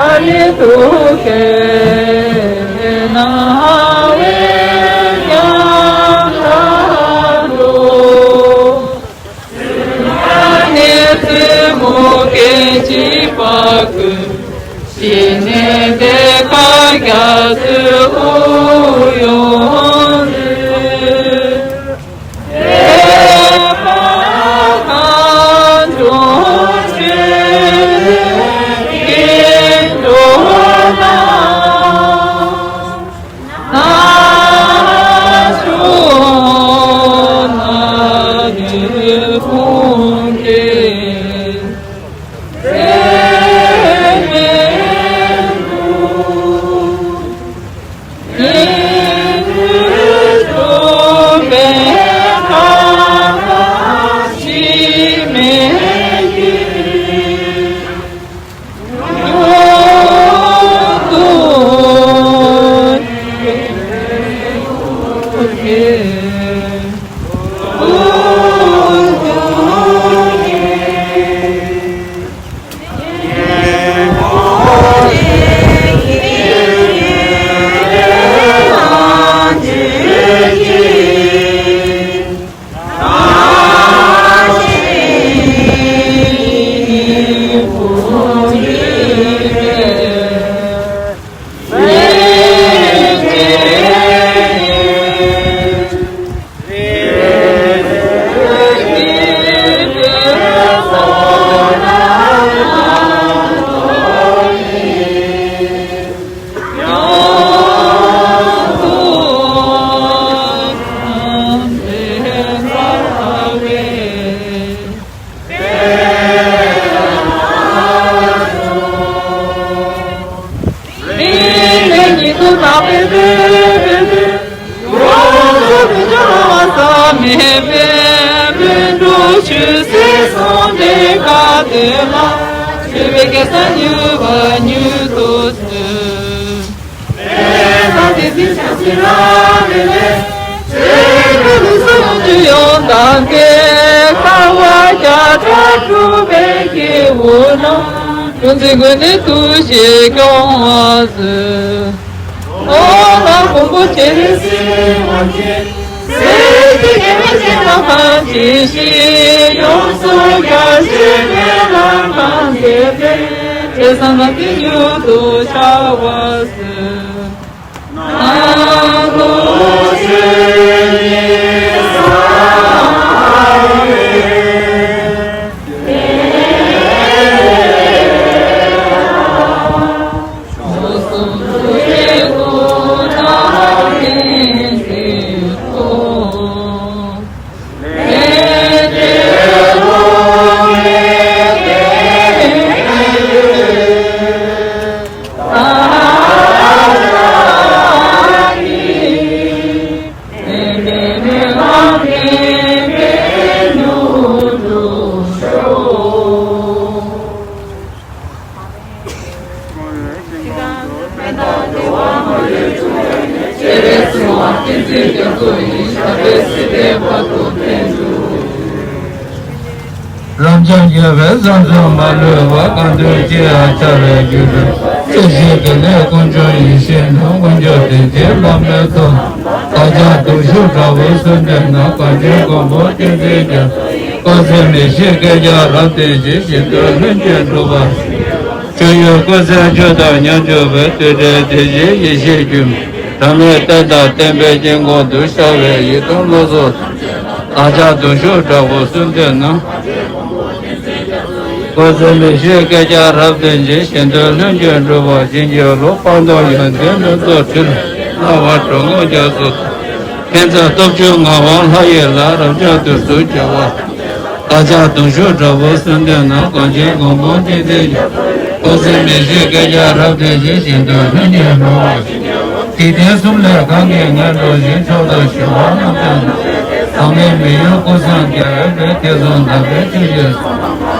ཨ་ནི་ཐུགས་ཀྱི་སྣང་བས་ཉམས་ལ་འགྲོ། ཨ་ནི་བཙུན་མོ་སྐད་ཅིག་པ་ཀུན། ཞི་གནས་དེ་ཀ་རྒྱ་མཚོའི་དབུགས་དབྱུང་ཚུལ། རབ་འབྱམས་རྒྱལ་བའི་བསམ་སེམས་མ་ལུས་པ། གང་འདུལ་ཅི་ཡང་འཆར་བའི་རྒྱུད་དུ། ཡེ་ཤེས་ཀྱི་ལས་དཀོན་མཆོག་ཡེ་ཤེས་ནོར། དཀོན་མཆོག་བདེ་ཆེན་བླ་མའི་ཚོགས། བདག་ཅག་གདུང་ཤུགས་དྲག་པོས་གསོལ་འདེབས་ན། གངས་ཅན་མགོན་པོ་བསྟན་འཛིན་རྒྱ། དཀོན་གཟིགས་མི་ཤིགས་སྐད་རྒྱག་རབ་བརྟན་ཅིང་། ཞིང་དུ་ལྷུན་གྱིས་གྲུབ་པ། སྤྱོད་ཡུལ་ཀུན་གསལ་ཆོས་དང་མཉམ་སྤྱོད་པའི། དུས་འབྲས་དེ་བཞིན་ཡེ་ཤེས་སྒྱུ་མ། བྲམ་ལས་བསྟན་དང་བསྟན་པའི་དཀྱིལ་འཁོར་དུ། ཤར་བའི་ཡིད་དུ་བློ་སོགས། བདག་ཅག་གདུང་ཤུགས་དྲག་པོས་གསོལ་འདེབས་ན། དཀོན་གཟིགས་མི་ཤིགས་སྐད་རྒྱག་རབ་བརྟན་ཅིང་། ཞིང་དུ་ལྷུན་གྱིས་གྲུབ་པ། བྱིན་གྱིས་རློབས་པ་དང་། ཡོན་ཏན་ལྷུན་རྫོགས་འཕྲིན་ལས། སྣང་བ་གྲོལ་དངོས་རྒྱ་མཚོ། མཁྱེན་བརྩེ་སྟོབས་བཅུ་ངག་དབང་ལྷ་ཡི་ལྷ། རབ་འབྱམས་དུས་སུ་རྒྱལ་བ། བདག་ཅག་གདུང་ཤུགས་དྲག་པོས་གསོལ་འདེབས་ན། གངས་ཅན་མགོན་པོ་བསྟན་འཛིན་རྒྱ། དཀོན་གཟིགས་མི་ཤིགས་སྐད་རྒྱག་རབ་བརྟན་ཅིང་། ཞིང་དུ་ལྷུན་གྱིས་གྲུབ་པ། འཇིག་རྟེན་གསུམ་ལས་གང་གིས་ངན་འགྲོ་ཞིང་། མཆོག་ཏུ་ཞི་བ་རྣམ་དག་ནི། ཟག་མེད་མི་གཡོ་ཀུན་བཟང་རྒྱལ། བོད་ཀྱི་ཐེག་གསུམ་དམ་པའི་ཆོས་ཀྱི།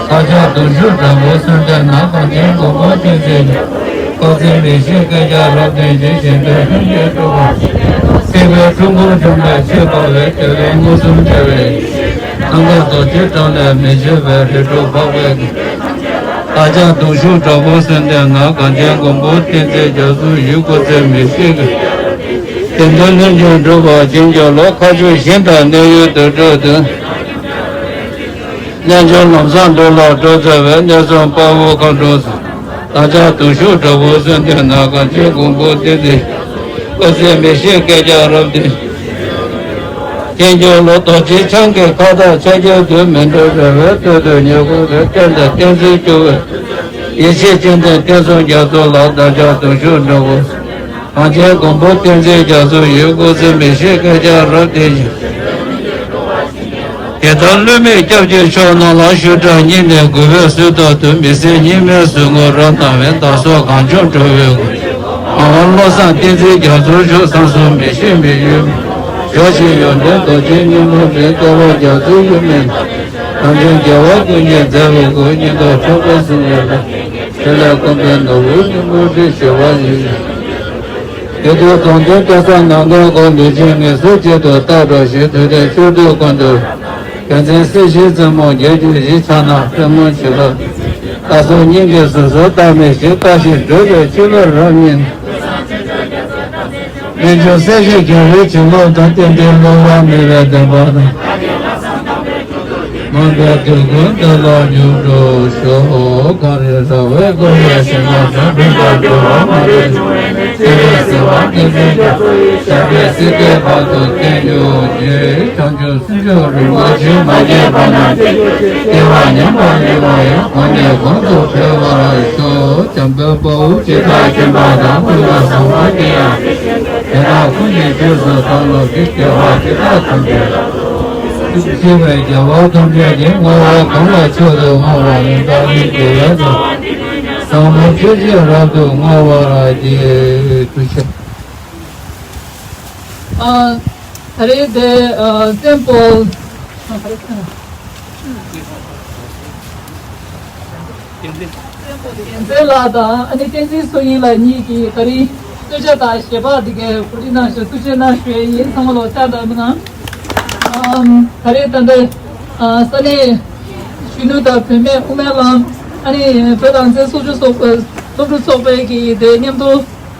བདག་ཅག་གདུང་ཤུགས་དྲག་པོས་གསོལ་འདེབས་ན། གངས་ཅན་མགོན་པོ་བསྟན་འཛིན་རྒྱ། དཀོན་གཟིགས་མི་ཤིགས་སྐད་རྒྱག་རབ་བརྟན་ཅིང་། ཞིང་དུ་ལྷུན་གྱིས་གྲུབ་པ། སྲིད་པའི་འཁྲུལ་འཁོར་འཇོམས་པའི་ཆོས་འཕགས་པའི། རྒྱལ་བའི་མངོན་སུམ་རྒྱལ་བའི། ནམ་མཁའ་རྡོ་རྗེ་གྲགས་ལས་མི་ཕྱེད་པའི། རིགས་དྲུག་འཕགས་པའི། བདག་ཅག་གདུང་ཤུགས་དྲག་པོས་གསོལ་འདེབས་ན། གངས་ཅན་མགོན་པོ་བསྟན་འཛིན་རྒྱ་མཚོ་ཡི། དཀོན་གཟིགས་མི་ཤིགས་ཀྱི། དེ་འདྲ་ལྷུན་གྱིས་གྲུབ་པ། བྱིན་གྱིས་རློབས་མཁའ་སྤྱོད་ཞིང་དང་། གནས་ཡུལ་དུར་ཁྲོད་དུ། རྣལ་འབྱོར་ལམ་བཟང་འགྲོ་ལ་སྤྲོ་མཛད་པའི། གནས་གསུམ་དཔའ་བོ་མཁའ་འགྲོ་སོགས། བདག་ཅག་གདུང་ཤུགས་དྲག་པོས་གསོལ་འདེབས་ན། གངས་ཅན་མགོན་པོ་བསྟན་འཛིན། དཀོན་གཟིགས་མི་ཤིགས་སྐད་རྒྱག་རབ་བརྟན། བྱིན་གྱིས་རློབས་རྡོ་རྗེ་འཆང་གི་མཁའ་ལྟར། ཕྱག་རྒྱ་དུས་མིན་འགྲོ་བའི། སྟོད་དུ་ཉེ་འཁོར་དུ། བསྟན་དང་བསྟན་འཛིན་སྐྱོབ་པའི། ཡེ་ཤེས་སྤྱན་ལྡན་བསྟན་སྲུང་རྒྱ་མཚོ་ལ། བདག་ཅག་གདུང་ཤུགས་དྲག་པོས། གངས་ཅན་མགོན་པོ་བསྟན་འཛིན་རྒྱ་མཚོ་ཡི། དཀོན་གཟིགས་མི་ཤིགས་སྐད་རྒྱག་རབ་བརྟན་ཅིང་། དེ་ལྟར་བསླུ་མེད་སྐྱབས་ཀྱི་མཆོག་རྣམས་ལ། ཞུ་དག་སྙིང་ནས་གུས་པས་གསོལ་བ་འདེབས། མི་ཟད་སྙིགས་མའི་ཟེར་སྔོན་རབ་གནང་བའི། བདག་སོགས་གངས་ལྗོངས་འགྲོ་བའི་མགོན། ངག་དབང་བློ་བཟང་བསྟན་འཛིན་རྒྱ་མཚོ་མཆོག། བསམ་གཟུགས་མི་ཤིགས་མི་གཡོ། ཡོངས་བཞིན་ཡོན་ཏན་རྡོ་རྗེའི་སྙིང་པོ་འདྲེན། རྩ་བ་རྒྱ་མཚོའི་ཡུལ་མིན། རང་བྱུང་རྒྱལ་བ་ཀུན་གྱི་མཛད་པའི་སྐུ། སྙིང་སྟོབས་འཕྲོག་པའི་སྲིད་པའི་ལྷ། དེ་ལས་བཀོད་པའི་ནོར་བུའི་སྙིང་པོ་འདྲེན། ཞི་བ་ཡི། དེ་དུས་དོན་ལྡན་སྐལ་བཟང་ནམ་མཁའི་སྒོ། ལུས་ཅན་ངལ་གསོའི་དཀྱིལ་དུ་བཏགས་འགྲོ་ཞིང་། དུས་དེ་ཕྱོགས་དུས་ཀུན་ཏུ། རྒྱལ་མཚན་སྲིད་ཞིའི་རྩེ་མོར་རྒྱལ་གྱུར་ཅིག། ཕྱག་ན་པདྨོ་ཇི་ལྟར། བདག་སོགས་སྙིང་གི་ཟུར་སུ་བལྟ་མི་ཤེས། བལྟ་ཞིང་སྒྲོལ་བའི་ཆོས་ལུས་རབ་བརྙེས། རྣལ་འབྱོར་སྲས་བཅས་རྒྱལ་བའི་བྱིན་རླབས་དང་། གཏན་གཏན་བསླུ་བ་མེད་པའི་བདེན་པ་དང་། མ་འདྲེས་དུས་ཀུན་བདེ་བླག་མྱུར་འགྲུབ་ཤོག། གངས་རི་ར་བས་བསྐོར་བའི་ཞིང་ཁམས་སུ། འགྲོ་བ་འགྲོ་བ་མ་ལུས་འབྱུང་བའི་གནས། སྤྱན་རས་གཟིགས་དབང་བསྟན་འཛིན་རྒྱ་མཚོ་ཡི། ཞབས་པད་སྲིད་མཐའི་བར་དུ་བརྟན་གྱུར་ཅིག། བྱང་ཆུབ་སེམས་མཆོག་རིན་པོ་ཆེ། མ་སྐྱེས་པ་རྣམས་སྐྱེ་གྱུར་ཅིག། སྐྱེས་པ་ཉམས་པ་ལེགས་པ་ཡང་། གོང་ནས་གོང་དུ་འཕེལ་བར་ཤོག། འཇམ་དཔལ་དཔའ་བོས་ཇི་ལྟར་མཁྱེན་པ་དང་། ཀུན་ཏུ་བཟང་པོ་དེ་ཡང་དེ་བཞིན་ཏེ། དེ་དག་ཀུན་གྱི་རྗེས་སུ་བདག་སློབ་ཅིང་། དགེ་བ་འདི་དག་ཐམས་ཅད་ལ། ཤེས་པའི་རྒྱལ་བ་ཐམས་ཅད་ཀྱིས། བསྔོ་བ་གང་ལ་མཆོག་ཏུ་བསྔགས་པ་ནི། བདག་ནི་དགེ་བའི་རྩ་བ། བཟང་པོ་སྤྱོད་ཕྱིར་རབ་ཏུ་བསྔོ་བར་བགྱི། ཐུགས་རྗེ་ཆེ། ཨ། ད་རེས་དེ་ཨ། བཙན་པོ། ཨ། ག་རེ་ཟེར་ན། བསྟན་འཛིན་ལགས་དང་། ཨ་ནི་བསྟན་འཛིན་མཚོ་སྙིང་ལགས་གཉིས་ཀྱིས་ད་རེས་གསོལ་ཇ་དང་ཞལ་འབག་འདི་གའི་གོ་སྒྲིག་གནང་ཞིང་ཐུགས་རྗེ་གནང་ཞུ་ཡས་ཡིན། ཚང་མ་ལ་ཐུགས་རྗེ་གནང་། ཨམ། ད་རེས་ད་ལྟ་ཨ། ས་གནས་གཞོན་ནུ་དང་བུད་མེད། དབུ་མའི་ལམ། ཨ་ནི་བོད་རང་བཙན་སློབ་ཕྲུག་ཚོགས་པ། སློབ་ཕྲུག་ཚོགས་པའི་གི་དེ་མཉམ་དུ་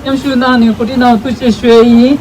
མཉམ་ཞུགས་གནང་ནས་གོ་སྒྲིག་གནང་ཐུགས་རྗེ་ཆེ་ཞུ་ཡས་ཡིན།